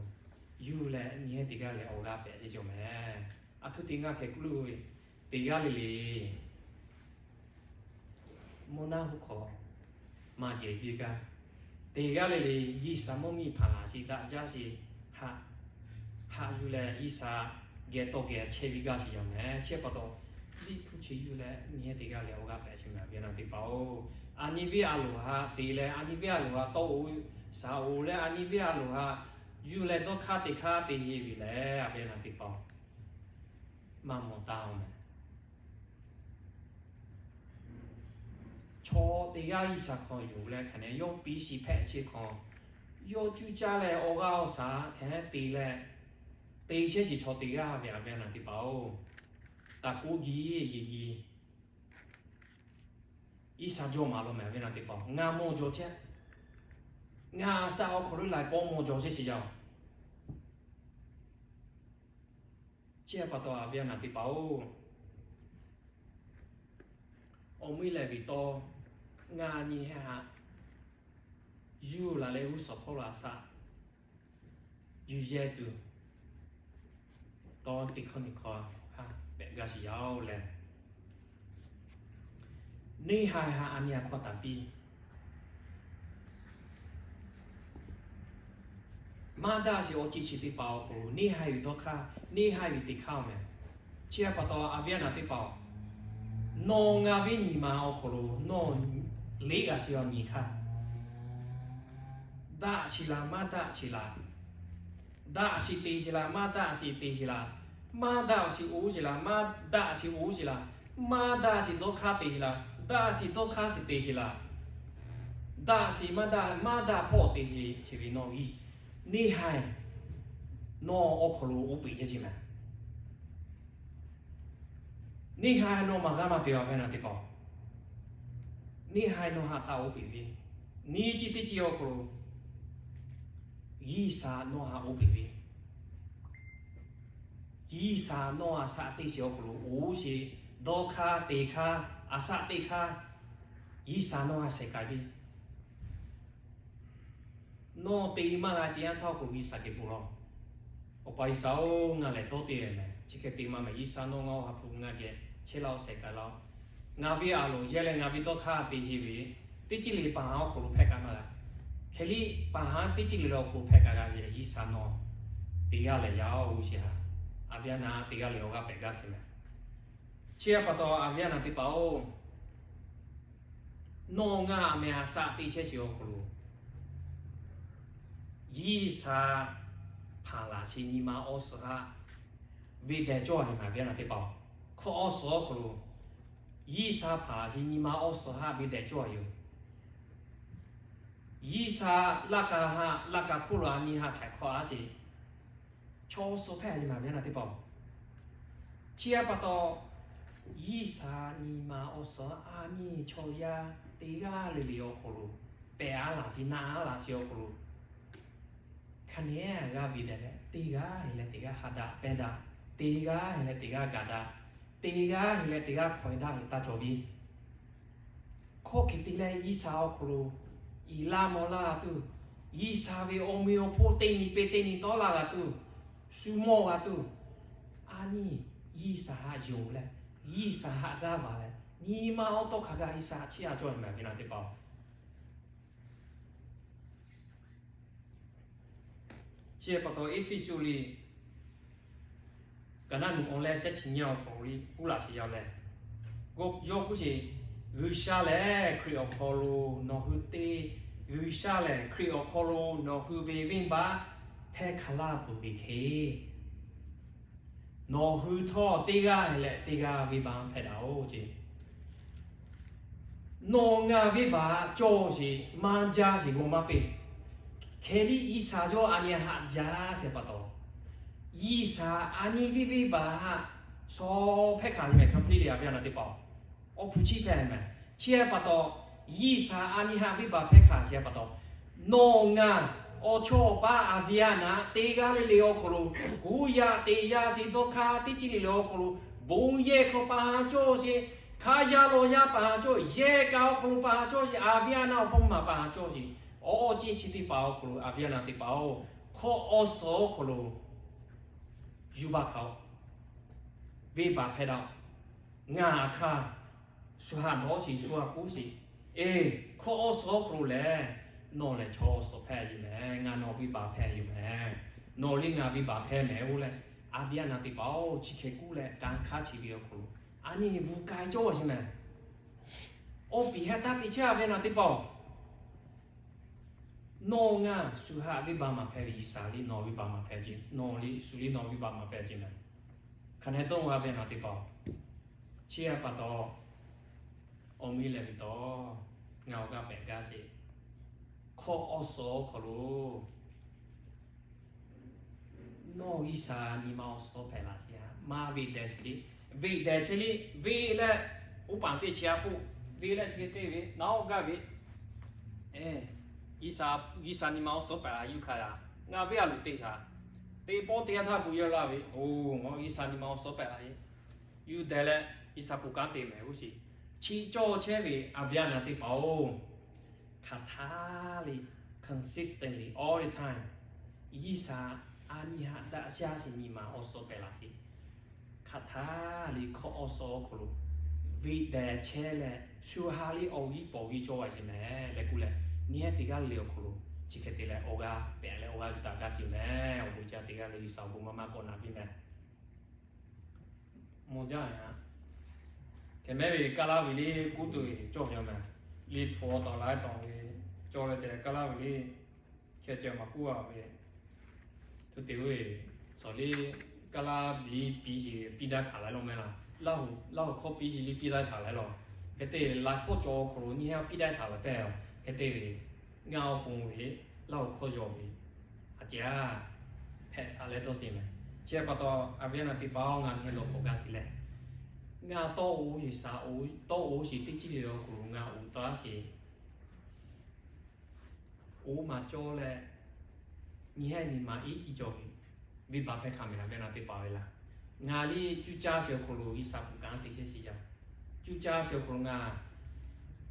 yuˬ leh nyi heh teˇ g'aˇ leh awˬ g'aˇ pehꞈ ce cawˬ mehˍ. A htoꞈ te ngaˬ hkeh kuˉ lo ve, teˇ g'aˇ le le mvuhˇ naˆ hoˆ hk'aw maˇ geh viˇ gaˇ. Teˇ g'aˇ le le G'uiˬsha mvuhˇ miˬ hpaˍ laˬ sheˍ daꞈ jaˇ sheˍ haꞈ, haꞈ yuˬ leh G'uiˬsha geh tawˇ geh chehˇ viˇ gaˇ sheˍ yaˇ mehˍ. Chi pa taw liꞈ hpu chi yuˬ leh nyi heh teˇ g'aˇ leh awˬ g'aˇ pehꞈ ce mehˍ a viˉ a naˬ teˇ hpaˍ-oˬ. A nyi venˇ a loˍ haꞈ te leh a nyi venˇ a loˍ haꞈ tawˇ oˇ shaˍ oˍ leh a nyi venˇ a loˍ haꞈ Yuˬ leh dawˇ hk'aˇ te hk'aˇ te ve lehˬ, a viˉ a nyi teˇ hpaˍ-oˬ, maˇ mawˬ taˍ-oˬ mehˍ. Chaw teˇ g'aˇ G'uiˬsha hk'aw yuˬ leh hk'aˬ nehˬ yawˇ piˇ shiˍ hpehꞈ chi hk'aw, yawˇ cuˇ caˇ leh awˬ g'aˇ awˬ shaˍ hk'e te leh, te chehˇ shiˍ chaw teˇ g'aˇ ve, a viˉ a nyi teˇ hpaˍ-oˬ, taˍ k'oˆ giˇ yeˬ giˇ. G'uiˬsha jawˇ maˍ law mehˍ, a viˉ a nyi teˇ hpaˍ-oˬ, ngaˬ mawˬ jaw chehˇ. Ngaˬ a shaꞈ awˬ hk'aw lo laiˬ pawˆ mawˬ jaw chehˇ shiˍ yaˇ-oˬ. Chi pa taw, a viˉ a nyi teˇ hpaˍ-oˬ, awˬ meuˇ lehˬ ve tawˇ ngaˬ nyi heh haꞈ yuˬ laˬ leh g'uˇ suhˍ hpawˇ lo a shaꞈ yuˬ yehˇ tuˬ, tawˇ teˇ hkawˇ nyi hkawˇ hk'aˇ pehꞈ gaˇ shiˍ yaˇ-oˬ leh, neˇ haiˬ haꞈ a nyi a hkawˇ taˍ piˇ. Maˇ daꞈ shiˍ awˬ ceuˬ chi teˇ hpaˍ awˬ hk'aw lo neˇ haiˬ ve dawˇ hk'aˇ, neˇ haiˬ ve te hk'aˇ-oˬ mehˍ. Chi pa taw, a viˉ a nyi teˇ hpaˍ-oˬ, nawˬ ngaˬ ve nyi ma awˬ hk'aw lo nawˬ leˉ g'a shiˍ awˬ nyi hk'aˇ, daꞈ shiˍ laˬ maˇ daꞈ shiˍ laˬ, daꞈ shiˍ te shiˍ laˬ maˇ daꞈ shiˍ te shiˍ laˬ, maˇ daꞈ shiˍ oˇ shiˍ laˬ, maˇ daꞈ shiˍ oˇ shiˍ laˬ, maˇ daꞈ shiˍ dawˇ hk'aˇ te shiˍ laˬ, daꞈ shiˍ dawˇ hk'aˇ shiˍ te shiˍ laˬ, daꞈ shiˍ maˇ daꞈ, maˇ daꞈ hpawˇ te shiˍ ve nawˬ, neˇ haiˬ nawˬ awˬ hk'aw lo oˇ peꞈ yehˇ shiˍ mehˍ. Neˇ haiˬ nawˬ maˍ g'a maˇ te, a viˉ a nyi teˇ hpaˍ-oˬ, neˇ haiˬ nawˬ haꞈ taˇ oˇ peꞈ ve, nyi chi teˇ chi awˬ hk'aw lo G'uiˬsha nawˬ haꞈ oˇ peꞈ ve, G'uiˬsha nawˬ a shaꞈ teˇ shiˍ awˬ hk'aw lo oˇ shiˍ dawˇ hk'aˇ te hk'aˇ a shaꞈ teˇ hk'aˇ, G'uiˬsha nawˬ a shehˍ k'ai ve, nawˬ te maˇ g'a te yanˇ htawˇ awˬ hk'aw lo G'uiˬsha geh bon lawˬ. Awˬ pa G'uiˬsha-oˬ, ngaˬ lehˬ dawˇ te leh mehˍ, chi hk'e te maˇ mehˍ. G'uiˬsha nawˬ ngaˬ oˇ ha hpu ngaˬ geh chehˇ laˇ-oˬ, shehˍ k'ai laˇ-oˬ. Ngaˬ ve a loˍ yehˇ leh ngaˬ ve dawˇ hk'aˇ te chehˇ ve teˇ ciˉ le paˍ haˉ awˬ hk'aw lo hpehꞈ kaꞈ maˇ g'a. Hk'e liˇ paˍ haˉ teˇ ciˉ le awˬ hk'aw lo hpehꞈ kaꞈ g'a ve G'uiˬsha nawˬ te g'aˇ leh yaˇ-oˬ shiˍ haꞈ, a viˉ a nyi teˇ g'aˇ le awˬ g'aˇ pehꞈ gaˇ shiˍ mehˍ. Chi pa taw, a viˉ a nyi teˇ hpaˍ-oˬ, nawˬ ngaˬ a mehˍ a shaꞈ te chehˇ shiˍ awˬ hk'aw lo G'uiˬsha hpanˍ laˬ sheˍ nyi ma awˬ suhˍ haˆ ve dehꞈ cawˇ a yoˬ mehˍ, a viˉ a nyi teˇ hpaˍ-oˬ. Hk'awꞈ awˬ suhˍ awˬ hk'aw lo G'uiˬsha hpanˍ laˬ sheˍ nyi ma awˬ suhˍ haˆ ve dehꞈ cawˇ a yoˬ. G'uiˬsha laˇ k'a haˆ, laˇ k'a hk'oˆ lo a nyi haˆ htaiˍ hk'awꞈ a sheˍ chaw suh hpehꞈ a yoˬ mehˍ, a viˉ a nyi teˇ hpaˍ-oˬ. Chi pa taw, G'uiˬsha nyi ma awˬ suhˍ a nyi chaw yaˇ teˇ g'aˇ le le awˬ hk'aw lo pehꞈ a laˬ sheˍ, na a laˬ sheˍ awˬ hk'aw lo hk'a nehˬ g'a ve dehꞈ leh, teˇ g'aˇ heˆ leh teˇ g'aˇ ha daꞈ pehˇ daꞈ, teˇ g'aˇ heˆ leh teˇ g'aˇ gaˬ daꞈ, teˇ g'aˇ heˆ leh teˇ g'aˇ hk'awꞈ daꞈ taˇ cawˬ ve. Hk'oˆ hk'e te leh G'uiˬsha awˬ hk'aw lo iˍ laˇ mawˬ laˇ g'a tuˬ, G'uiˬsha ve awˬ meh awˬ hponˇ teˇ nyi peˇ teˇ nyi tawˆ laˇ g'a tuˬ, shu mawˇ g'a tuˬ, a nyi G'uiˬsha haꞈ yonˍ leh, G'uiˬsha haꞈ g'aˇ baˬ leh, nyi ma awˬ tawˇ hk'a gaˇ G'uiˬsha chiˇ a cawˇ ve mehˍ, a viˉ a nyi teˇ hpaˍ-oˬ. Chi pa taw Eˇfeˇsuꞈ liꞈ ka naˉ nu awˬ leh shehˆ chi nyiˇ awˬ hk'aw lo kuˉ laꞈ sheˍ yaˇ leh, yawˇ k'oˆ sheˍ, G'uiˬsha lehˬ Hkriꞈ awˬ hk'aw lo nawˬ hui te, G'uiˬsha lehˬ Hkriꞈ awˬ hk'aw lo nawˬ hui ve venˇbaˆ htehˇ hk'a laˇ peuˬ ve hk'e, nawˬ hui htawˇ teˇ g'aˇ leh teˇ g'aˇ venˇbaˆ hpehꞈ daꞈ-oˬ ce. Nawˬ ngaˬ venˇbaˆ cawˇ sheˍ, maˇ jaˇ sheˍ g'aw maˇ peˇ. Hk'e liˇ G'uiˬsha yawˇ a nyi haꞈ jaˇ sheˍ pa taw, G'uiˬsha a nyi venˇbaˆ shaw hpehˇ hkanˍ ve mehˍ, completely, a viˉ a nyi teˇ hpaˍ-oˬ. Awˬ hpu chiˇ hpehꞈ mehˍ. Chi pa taw, G'uiˬsha a nyi haꞈ venˇbaˆ hpehˇ hkanˍ sheˍ pa taw, nawˬ ngaˬ awˬ chawˇ awˬ paˇ a viˉ a nyi teˇ g'aˇ le le awˬ hk'aw lo, kuˬ yaꞈ teꞈ yaꞈ sheˍ dawˇ hk'aˇ teˇ ciˉ le le awˬ hk'aw lo, bon yehˬ hk'aw pa ha cawˇ sheˍ, hk'a yaˇ lawˬ yaˇ pa ha cawˇ, yehˬ kaꞈ awˬ hk'aw lo pa ha cawˇ sheˍ, a viˉ a nyi awˬ hpawˇ maˬ pa ha cawˇ sheˍ, awˬ ceuˬ chi teˇ hpaˍ awˬ hk'aw lo a viˉ a nyi teˇ hpaˍ-oˬ, hk'awꞈ awˬ suhˍ awˬ hk'aw lo yuˬ baˬ hkanˍ-oˬ, venˇbaˆ hpehˇ daꞈ-oˬ. Ngaˬ hk'aˇ shu haꞈ dawˇ sheˍ, shu haꞈ k'oˆ sheˍ, eˬ, hk'awꞈ awˬ suhˍ awˬ hk'aw lo lehˬ, nawˬ lehˬ chaw awˬ suhˍ hpehˇ yoˬ mehˍ, ngaˬ nawˬ venˇbaˆ hpehˇ yoˬ mehˍ, nawˬ liˇ ngaˬ venˇbaˆ hpehˇ mehˍ-oˬ leh, a viˉ a nyi teˇ hpaˍ-oˬ, chi hk'e k'oˆ leh kanˇ hk'aˇ chi ve awˬ hk'aw lo a nyi bvuhˬ k'ai cawˇ sheˍ mehˍ. Awˬ piˍ heh taˇ te chehˇ a viˉ a nyi teˇ hpaˍ-oˬ. Nawˬ ngaˬ shu haꞈ venˇbaˆ maˍ hpehꞈ ve, G'uiˬsha liˇ nawˬ venˇbaˆ maˍ hpehꞈ ve, nawˬ liˇ shu liˇ nawˬ venˇbaˆ maˍ hpehꞈ ve meh. Hk'aˬ hk'e te-o, a ve naˬ teˇ hpaˍ-oˬ, chi htaꞈ pa taw, awˬ miˇ lehˬ ve taw, ngaˬ awˬ g'aˇ pehꞈ gaˇ sheˍ. Hkawˇ awˬ suhˍ awˬ hk'aw lo nawˬ G'uiˬsha nyi ma awˬ suhˍ hpehꞈ laˇ sheˍ. Maˇ ve dehˬ sheˍ le. Ve dehˬ chehˇ le. Ve leh, oˇ paˍ teˇ chi a k'oˆ, ve leh chi hk'e te ve, naˉ awˬ g'aˇ ve, G'uiˬsha nyi ma awˬ suhˍ pehꞈ la yuˬ hk'a yaꞈ, ngaˬ venˇ a loꞈ te shaˍ. Teˇ pawˆ teˇ yanˇ htaˇ pu yawˇ laˇ ve, oˬ, ngaˬ G'uiˬsha nyi ma awˬ suhˍ pehꞈ la e. Yuˬ dehˬ leh G'uiˬsha ponˬ kanˉ te mehˍ g'uˇ sheˍ. Chi cawˇ chehˇ ve a ve a naˬ teˇ hpaˍ-oˬ, hk'aˬ htaˇ le, consistently, all the time, G'uiˬsha a nyi haꞈ daꞈ jaˇ sheˍ nyi ma awˬ suhˍ pehꞈ laˇ sheˍ. Hk'aˬ htaˇ le hkawˇ awˬ suhˍ awˬ hk'aw lo, ve dehˬ chehˇ leh shu ha le awˬ viˉ paw viˉ cawˇ ve sheˍ mehˍ leh k'oˆ leh, nyi hehˉ teˇ g'aˇ le awˬ hk'aw lo chi hk'e te leh awˬ g'aˇ pehꞈ leh awˬ g'aˇ yuˬ taˍ gaˇ sheˍ mehˍ. Awˬ bon jaˇ teˇ g'aˇ le G'uiˬsha awˬ bon maˇ maˇ k'awꞈ naˍ piˇ mehˍ. Mawˬ jaˇ a. Hk'e mehˉ ve Kaˇlaˇ ve liˇ kuˉ tuˬ ve cawˇ ve yoˬ mehˍ. Liꞈ hpu awˬ tawˍ laiˉ tawˍ ve cawˇ leh te Kaˇlaˇ ve liˇ hkeh ceh maˍ kuˉ a ve, tuˬ te ve, cawˬ liˇ Kaˇlaˇ ve liˇ piˇ sheˍ piˇ daˇ htaꞈ laiˉ law mehˍ laˇ. Laˇ huˍ hkawˇ piˇ sheˍ liˇ piˇ daˇ htaꞈ laiˉ law. Hk'e te laiˬ hkawˇ cawˬ awˬ hk'aw lo nyiˇ hehˉ piˇ daˇ htaꞈ laiˉ pehˍ. Hk'e te ve, ngaˬ awˬ pon ve, Laˇ huˍ hkawˇ yaw ve, a ceh a, hpehꞈ sha leh dawˇ sheˍ mehˍ. Chi pa taw, a viˉ a naˬ teˇ hpaˍ-oˬ, ngaˬ nyi hehˉ dawˇ hk'awꞈ gaˇ sheˍ leh, ngaˬ tawˇ oˬ sheˍ shaˍ oˬ, tawˇ oˬ sheˍ teˇ ceuˬ le awˬ hk'aw lo ngaˬ oˬ taˍ sheˍ. Oˇ ma cawˇ leh, nyi hehˉ nyi ma iˉ i cawˬ ve, venˇbaˆ hpehˇ hk'a mehˍ a viˉ a naˬ teˇ hpaˍ ve laˇ. Ngaˬ liˇ cuˇ caˇ sheˍ awˬ hk'aw lo G'uiˬsha ponˬ kanˉ te chehˇ sheˍ yaˇ. Cuˇ caˇ sheˍ awˬ hk'aw lo ngaˬ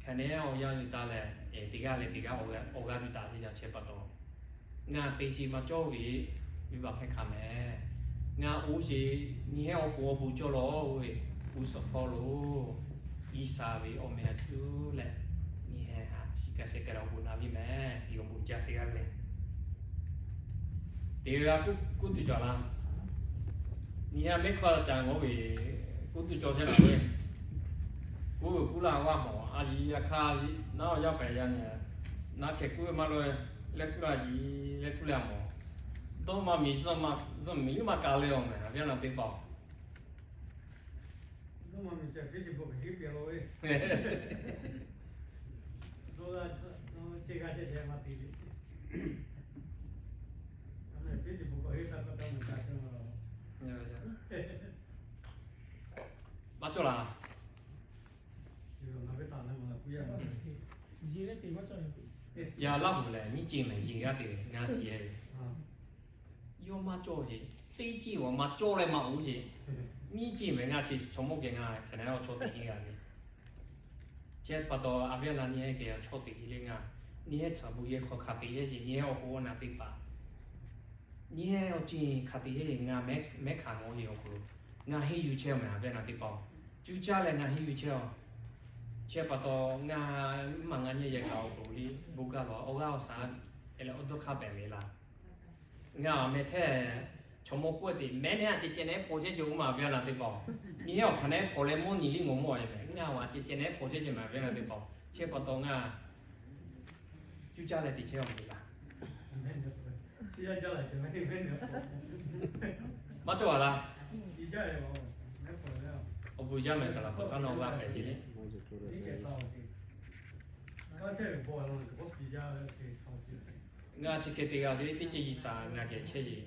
hk'aˬ nehˉ awˬ yanˇ yuˬ taˍ leh, teˇ g'aˇ leh teˇ g'aˇ awˬ g'aˇ yuˬ taˍ sheˍ yaˇ. Chi pa taw, ngaˬ te sheˍ ma cawˇ ve, venˇbaˆ hpehˇ hk'a mehˍ. Ngaˬ oˬ sheˍ, nyi hehˉ awˬ pon awˬ bon cawˇ lawˬ ve, g'uˇ suhˍ hpawˇ lo G'uiˬsha ve awˬ meh a cuˇ leh, nyi hehˉ haꞈ shiˍ kaꞈ sheh kaꞈ leh awˬ bon naˍ viˇ mehˍ. Awˬ bon jaˇ teˇ g'aˇ ve, teˇ g'aˇ kuˉ tuˬ cawˬ laˇ. Nyi hehˉ mehˉ hkawˇ ca ngawˬ ve, kuˉ tuˬ cawˬ chehˇ laˬ ve, kuˉ ve kuˉ laˇ g'a mawˬ. A yiˍ yaꞈ hk'aˇ, naˉ awˬ yaˇ pehˍ yaˇ nyi, naˉ hkeh kuˉ ve maˇ loꞈ, leh kuˉ la yiˍ leh kuˉ leh a mawˬ. Dawˇ maˇ miˬ zuhˆ miˬ liˇ maˇ ka leh awˬ mehˍ a viˉ a naˬ teˇ hpaˍ-oˬ. Maˇ cawˇ laˇ. Yaˇ Laˇ huˍ lehˬ nyiˇ ceuˬ mehˍ, yeˬ g'aˇ te ve ngaˬ shiˍ e ve. Yawˇ maˇ cawˇ sheˍ, teˇ ceuˬ awˬ maˇ cawˇ leh maˇ oˬ sheˍ. Nyiˇ ceuˬ mehˍ ngaˬ chi chaw mawˇ geh ngaˬ hk'e na awˬ chaw teꞈ heˆ g'a ve. Chi pa taw a viˉ a naˬ nyi hehˉ geh chaw teꞈ heˆ le ngaˬ. Nyi hehˉ chaw bon yehˬ hk'aw hk'a teꞈ heˆ sheˍ, nyi hehˉ awˬ pon awˬ naˬ teˇ hpaˍ, nyi hehˉ awˬ ceuˬ hk'a teꞈ heˆ sheˍ, ngaˬ mehˉ hk'aˬ ngawˬ yeˬ awˬ hk'aw lo ngaˬ henˇ yuˬ chehˇ awˬ mehˍ a viˉ a naˬ teˇ hpaˍ-oˬ. Cuˇ caˇ leh ngaˬ henˇ yuˬ chehˇ-oˬ. Chi pa taw ngaˬ maˇ ngaˬ nyi yehˬ kaꞈ awˬ hk'aw lo le bon gaˇ lawˬ, awˬ g'aˇ awˬ shaˍ leh awˬ dawˇ hk'aˇ pehˍ ve laˇ. Ngaˬ awˬ meh hteˇ, chaw mawˇ k'oˆ te mehˉ nehˉ a ceh ceh nehˉ hpaw chehˇ sheˍ oˬ ma a viˉ a naˬ teˇ hpaˍ-oˬ. Nyi hehˉ awˬ hk'aˬ nehˉ hpaw leh mawˇ nyi liˇ ngawˬ mawˇ e mehˍ, ngaˬ awˬ a ceh ceh nehˉ hpaw chehˇ sheˍ ma a viˉ a naˬ teˇ hpaˍ-oˬ. Chi pa taw ngaˬ cuˇ caˇ leh teꞈ chehˇ awˬ mehˍ laˇ. Maˇ cawˇ a laˇ. Awˬ bon jaˇ mehˍ, saˍ laˍ hpaw htaˇ nawˬ g'a pehˍ sheˍ le. Ngaˬ chi hk'e te g'a sheˍ le, teˇ ceuˬ G'uiˬsha ngaˬ geh chehˇ sheˍ.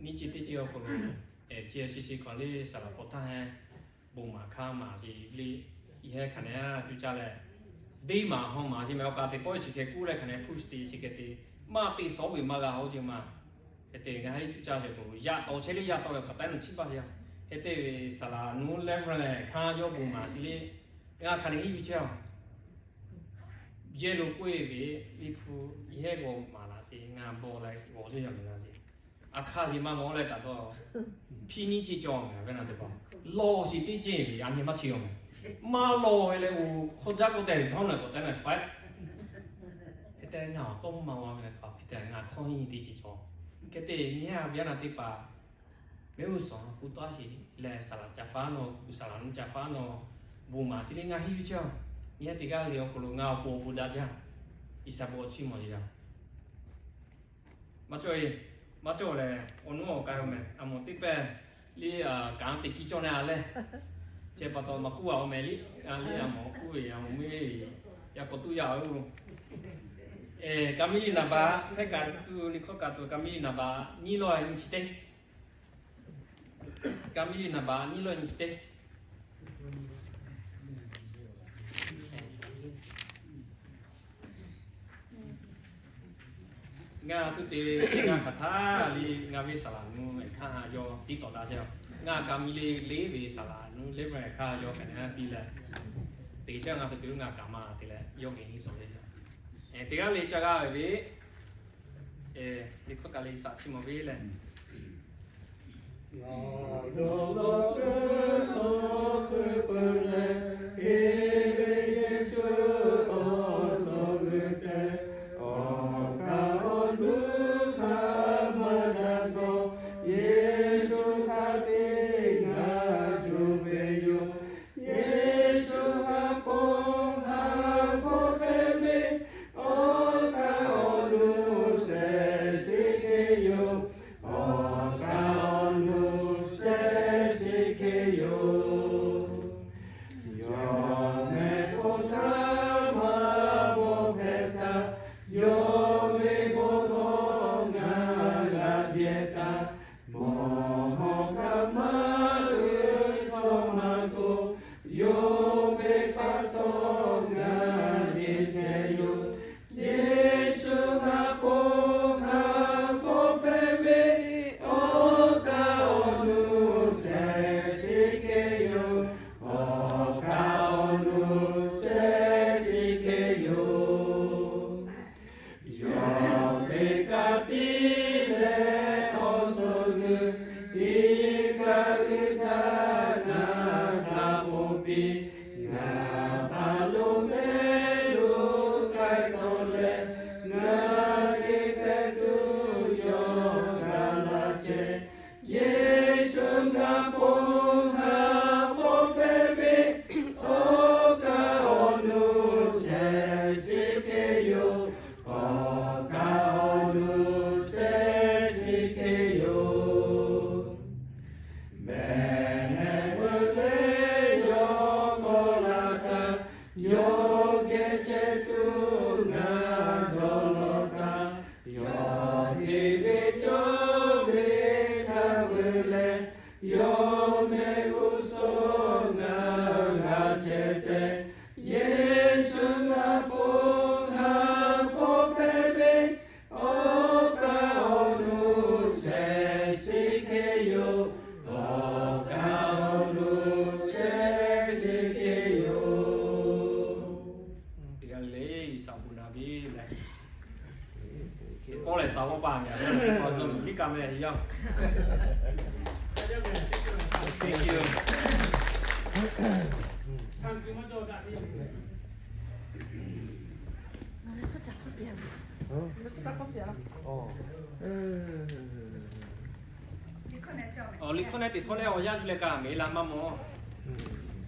Nyiˇ ceuˬ teˇ ceuˬ awˬ hk'aw lo, chi a shi shi hk'aˬ le saˍ laˍ hpaw htaˇ heˆ, bon maˍ hk'aˇ maˍ sheˍ le. Yehˬ hk'aˬ nehˉ cuˇ caˇ leh, deˇ maˍ haw maˍ sheˍ mehˍ. Awˬ kaꞈ teꞈ pawˆ chi hk'e k'oˆ leh hk'aˬ nehˉ push te chi hk'e te, maˇ te sawˉ ve maˇ g'a haw ce ma. Hk'e te ngaˬ hui cuˇ caˇ sheˍ k'o, yaꞈ tawˍ chehˇ le, yaꞈ tawˍ ve hk'aˬ htaˇ nawˬ chiˇ baˬ sheˍ. Hk'e te ve saˍ laˍ nuˇ lehˉ ve leh hkanˇ yawˇ bon maˍ sheˍ le. Ngaˬ hk'aˬ nehˉ henˇ yuˬ chehˇ-oˬ. Yehˬ lo k'oˆ e ve, liꞈ hpu yehˬ g'aw maˍ laꞈ sheˍ, ngaˬ bawˆ leh g'aw chehˇ yaˇ miˬ g'a sheˍ. A hk'aˇ sheˍ maˇ g'aw leh taˍ dawˇ, hpiˇ nyiˇ ceuˬ cawˬ mehˍ a viˉ a naˬ teˇ hpaˍ. Lawˬ sheˍ teˇ ceuˬ ve a nyi maˇ chi g'a mehˍ. Maˇ lawˬ ve leh oˬ hk'aw jaˇ k'oˆ tehꞈ ve htaˇ nawˬ k'awꞈ tehꞈ na faˉ. Hk'e te ngaˬ awˬ tawˇ maˇ g'a ve leh hpaˍ hk'e te ngaˬ hkawˇ henˇ teˇ ceuˬ cawˬ. Hk'e te nyi a viˉ a naˬ teˇ hpaˍ mehˉ g'uˇ suhˍ k'oˆ taˉ sheˍ leh saˍ laˍ ca faˉ nawˬ, saˍ laˍ nuˇ ca faˉ nawˬ, bon maˍ sheˍ le ngaˬ henˇ yuˬ chehˇ-oˬ. Nyi a teˇ g'aˇ le awˬ hk'aw lo ngaˬ awˬ pon awˬ bon daꞈ jaˇ. G'uiˬsha bon awˬ chiˇ mvuh yaˇ. Maˇ cawˇ e, maˇ cawˇ lehˬ, awˬ nuˉ awˬ k'ai-o mehˍ. A mawˬ teˇ pehˇ liˇ kaꞈ teꞈ kiˇ cawˇ na a leh, chi pa taw maˇ kuˉ a-o mehˍ liˇ. Liˇ a mawˬ kuˉ ve a mawˬ miˇ ve, yaˇ k'awꞈ tuˉ yaˇ-oˬ. Ka miˇ liˇ naˍ baꞈ hpehˇ kaꞈ tuˬ liˇ hkawˇ kaꞈ tuˬ ka miˇ liˇ naˍ baꞈ nyiˇ lawˇ nyi chi teˇ. Ka miˇ liˇ naˍ baꞈ nyiˇ lawˇ nyi chi teˇ. Ngaˬ tuˬ te ngaˬ hk'aˬ htaˇ liˇ ngaˬ ve saˍ laꞈ nuˇ hk'aˇ yawˇ tiˉ tawˍ daꞈ chehˇ-a. Ngaˬ ka miˇ liˇ leˇ ve saˍ laꞈ nuˇ leˇ ve hk'aˇ yawˇ kaꞈ nyi piˇ leh, teꞈ chehˇ ngaˬ tuˬ te ngaˬ kaꞈ maˇ te leh yawˇ geh nyi sawˍ le. Teˇ g'aˇ le ca g'aˇ ve ve, liˇ hkawˇ kaꞈ le saˍ chi mawˬ ve leh. Ngaˬ dawˇ law kuiˬ awˬ hkuiˉ peuˬ leh, heˍ ve Yeˍsuˆ awˬ suhˍ g'uiˬ tehꞈ, awˬ kaˍ awˬ nuˇ hk'aˇ maˇ daꞈ htawˇ, Yeˍsuˆ hk'a te ngaˬ juˇ ve yoˬ. Yeˍsuˆ g'a ponˬ ha k'oˆ hpehꞈ ve, awˬ kaˍ awˬ nuˇ shehˍ shiˍ hk'e yoˬ. Awˬ kaˍ awˬ nuˇ shehˍ shiˍ hk'e yoˬ. Yawˇ mehˆ hpfuhˇ htaˇ maˇ bawˆ hpehꞈ htaˇ, yawˇ ve bon hkawˇ ngaˬ g'a jehˬ taˍ. Mawˬ hawˬ hk'aˬ ma uiˍ htawˇ maˇ k'oˆ, yawˇ ve pa taw ngaˬ jeˬ chehˇ yoˬ. Yeˍsuˆ g'a ponˬ ha k'oˆ hpehꞈ ve, awˬ kaˍ awˬ nuˇ shehˍ shiˍ hk'e yoˬ. Awˬ kaˍ awˬ nuˇ shehˍ shiˍ hk'e yoˬ. Yawˇ ve ka tiˉ leh awˬ suhˍ g'uiˬ, iˉ kaˆ g'uiˬ htaˇ ngaˬ htaꞈ ponˬ piˇ. Ngaˬ pa lo mehˆ lo k'ai htawˇ leh, ngaˬ geh hpehꞈ tuˬ yawˇ g'a laˇ chehˇ. Yeˍsuˆ g'a ponˬ ha k'oˆ hpehꞈ ve, awˬ kaˍ awˬ nuˇ shehˍ shiˍ hk'e yoˬ. Awˬ kaˍ awˬ nuˇ shehˍ shiˍ hk'e yoˬ. Mehˬ hehˍ veu le yawˇ k'awꞈ laˬ htaˇ, yawˇ geh chehˇ tuˬ ngaˬ dawˇ law taˍ. Yawˇ hteˇ ve cawˇ ve htaˇ veu leh, yawˇ mehˆ g'uˇ suhˍ ngaˬ g'a chehˇ tehꞈ, Yeˍsuˆ g'a ponˬ ha k'oˆ hpehꞈ ve, awˬ kaˍ awˬ nuˇ shehˍ shiˍ hk'e yoˬ. Awˬ kaˍ awˬ nuˇ shehˍ shiˍ hk'e yoˬ. Teˇ g'aˇ le le saˍ bon naˍ ve leh, teˇ pawˆ lehˬ saˍ g'awˇ paˍ mehˍ, awˬ zuhˬ miˬ liˇ ka mehˍ yaˇ. Thank you. Awˬ liˇ hkawˇ nehˉ teꞈ htawˇ leh awˬ yanˇ tuˬ leh ka mehˍ la maˇ mawˬ.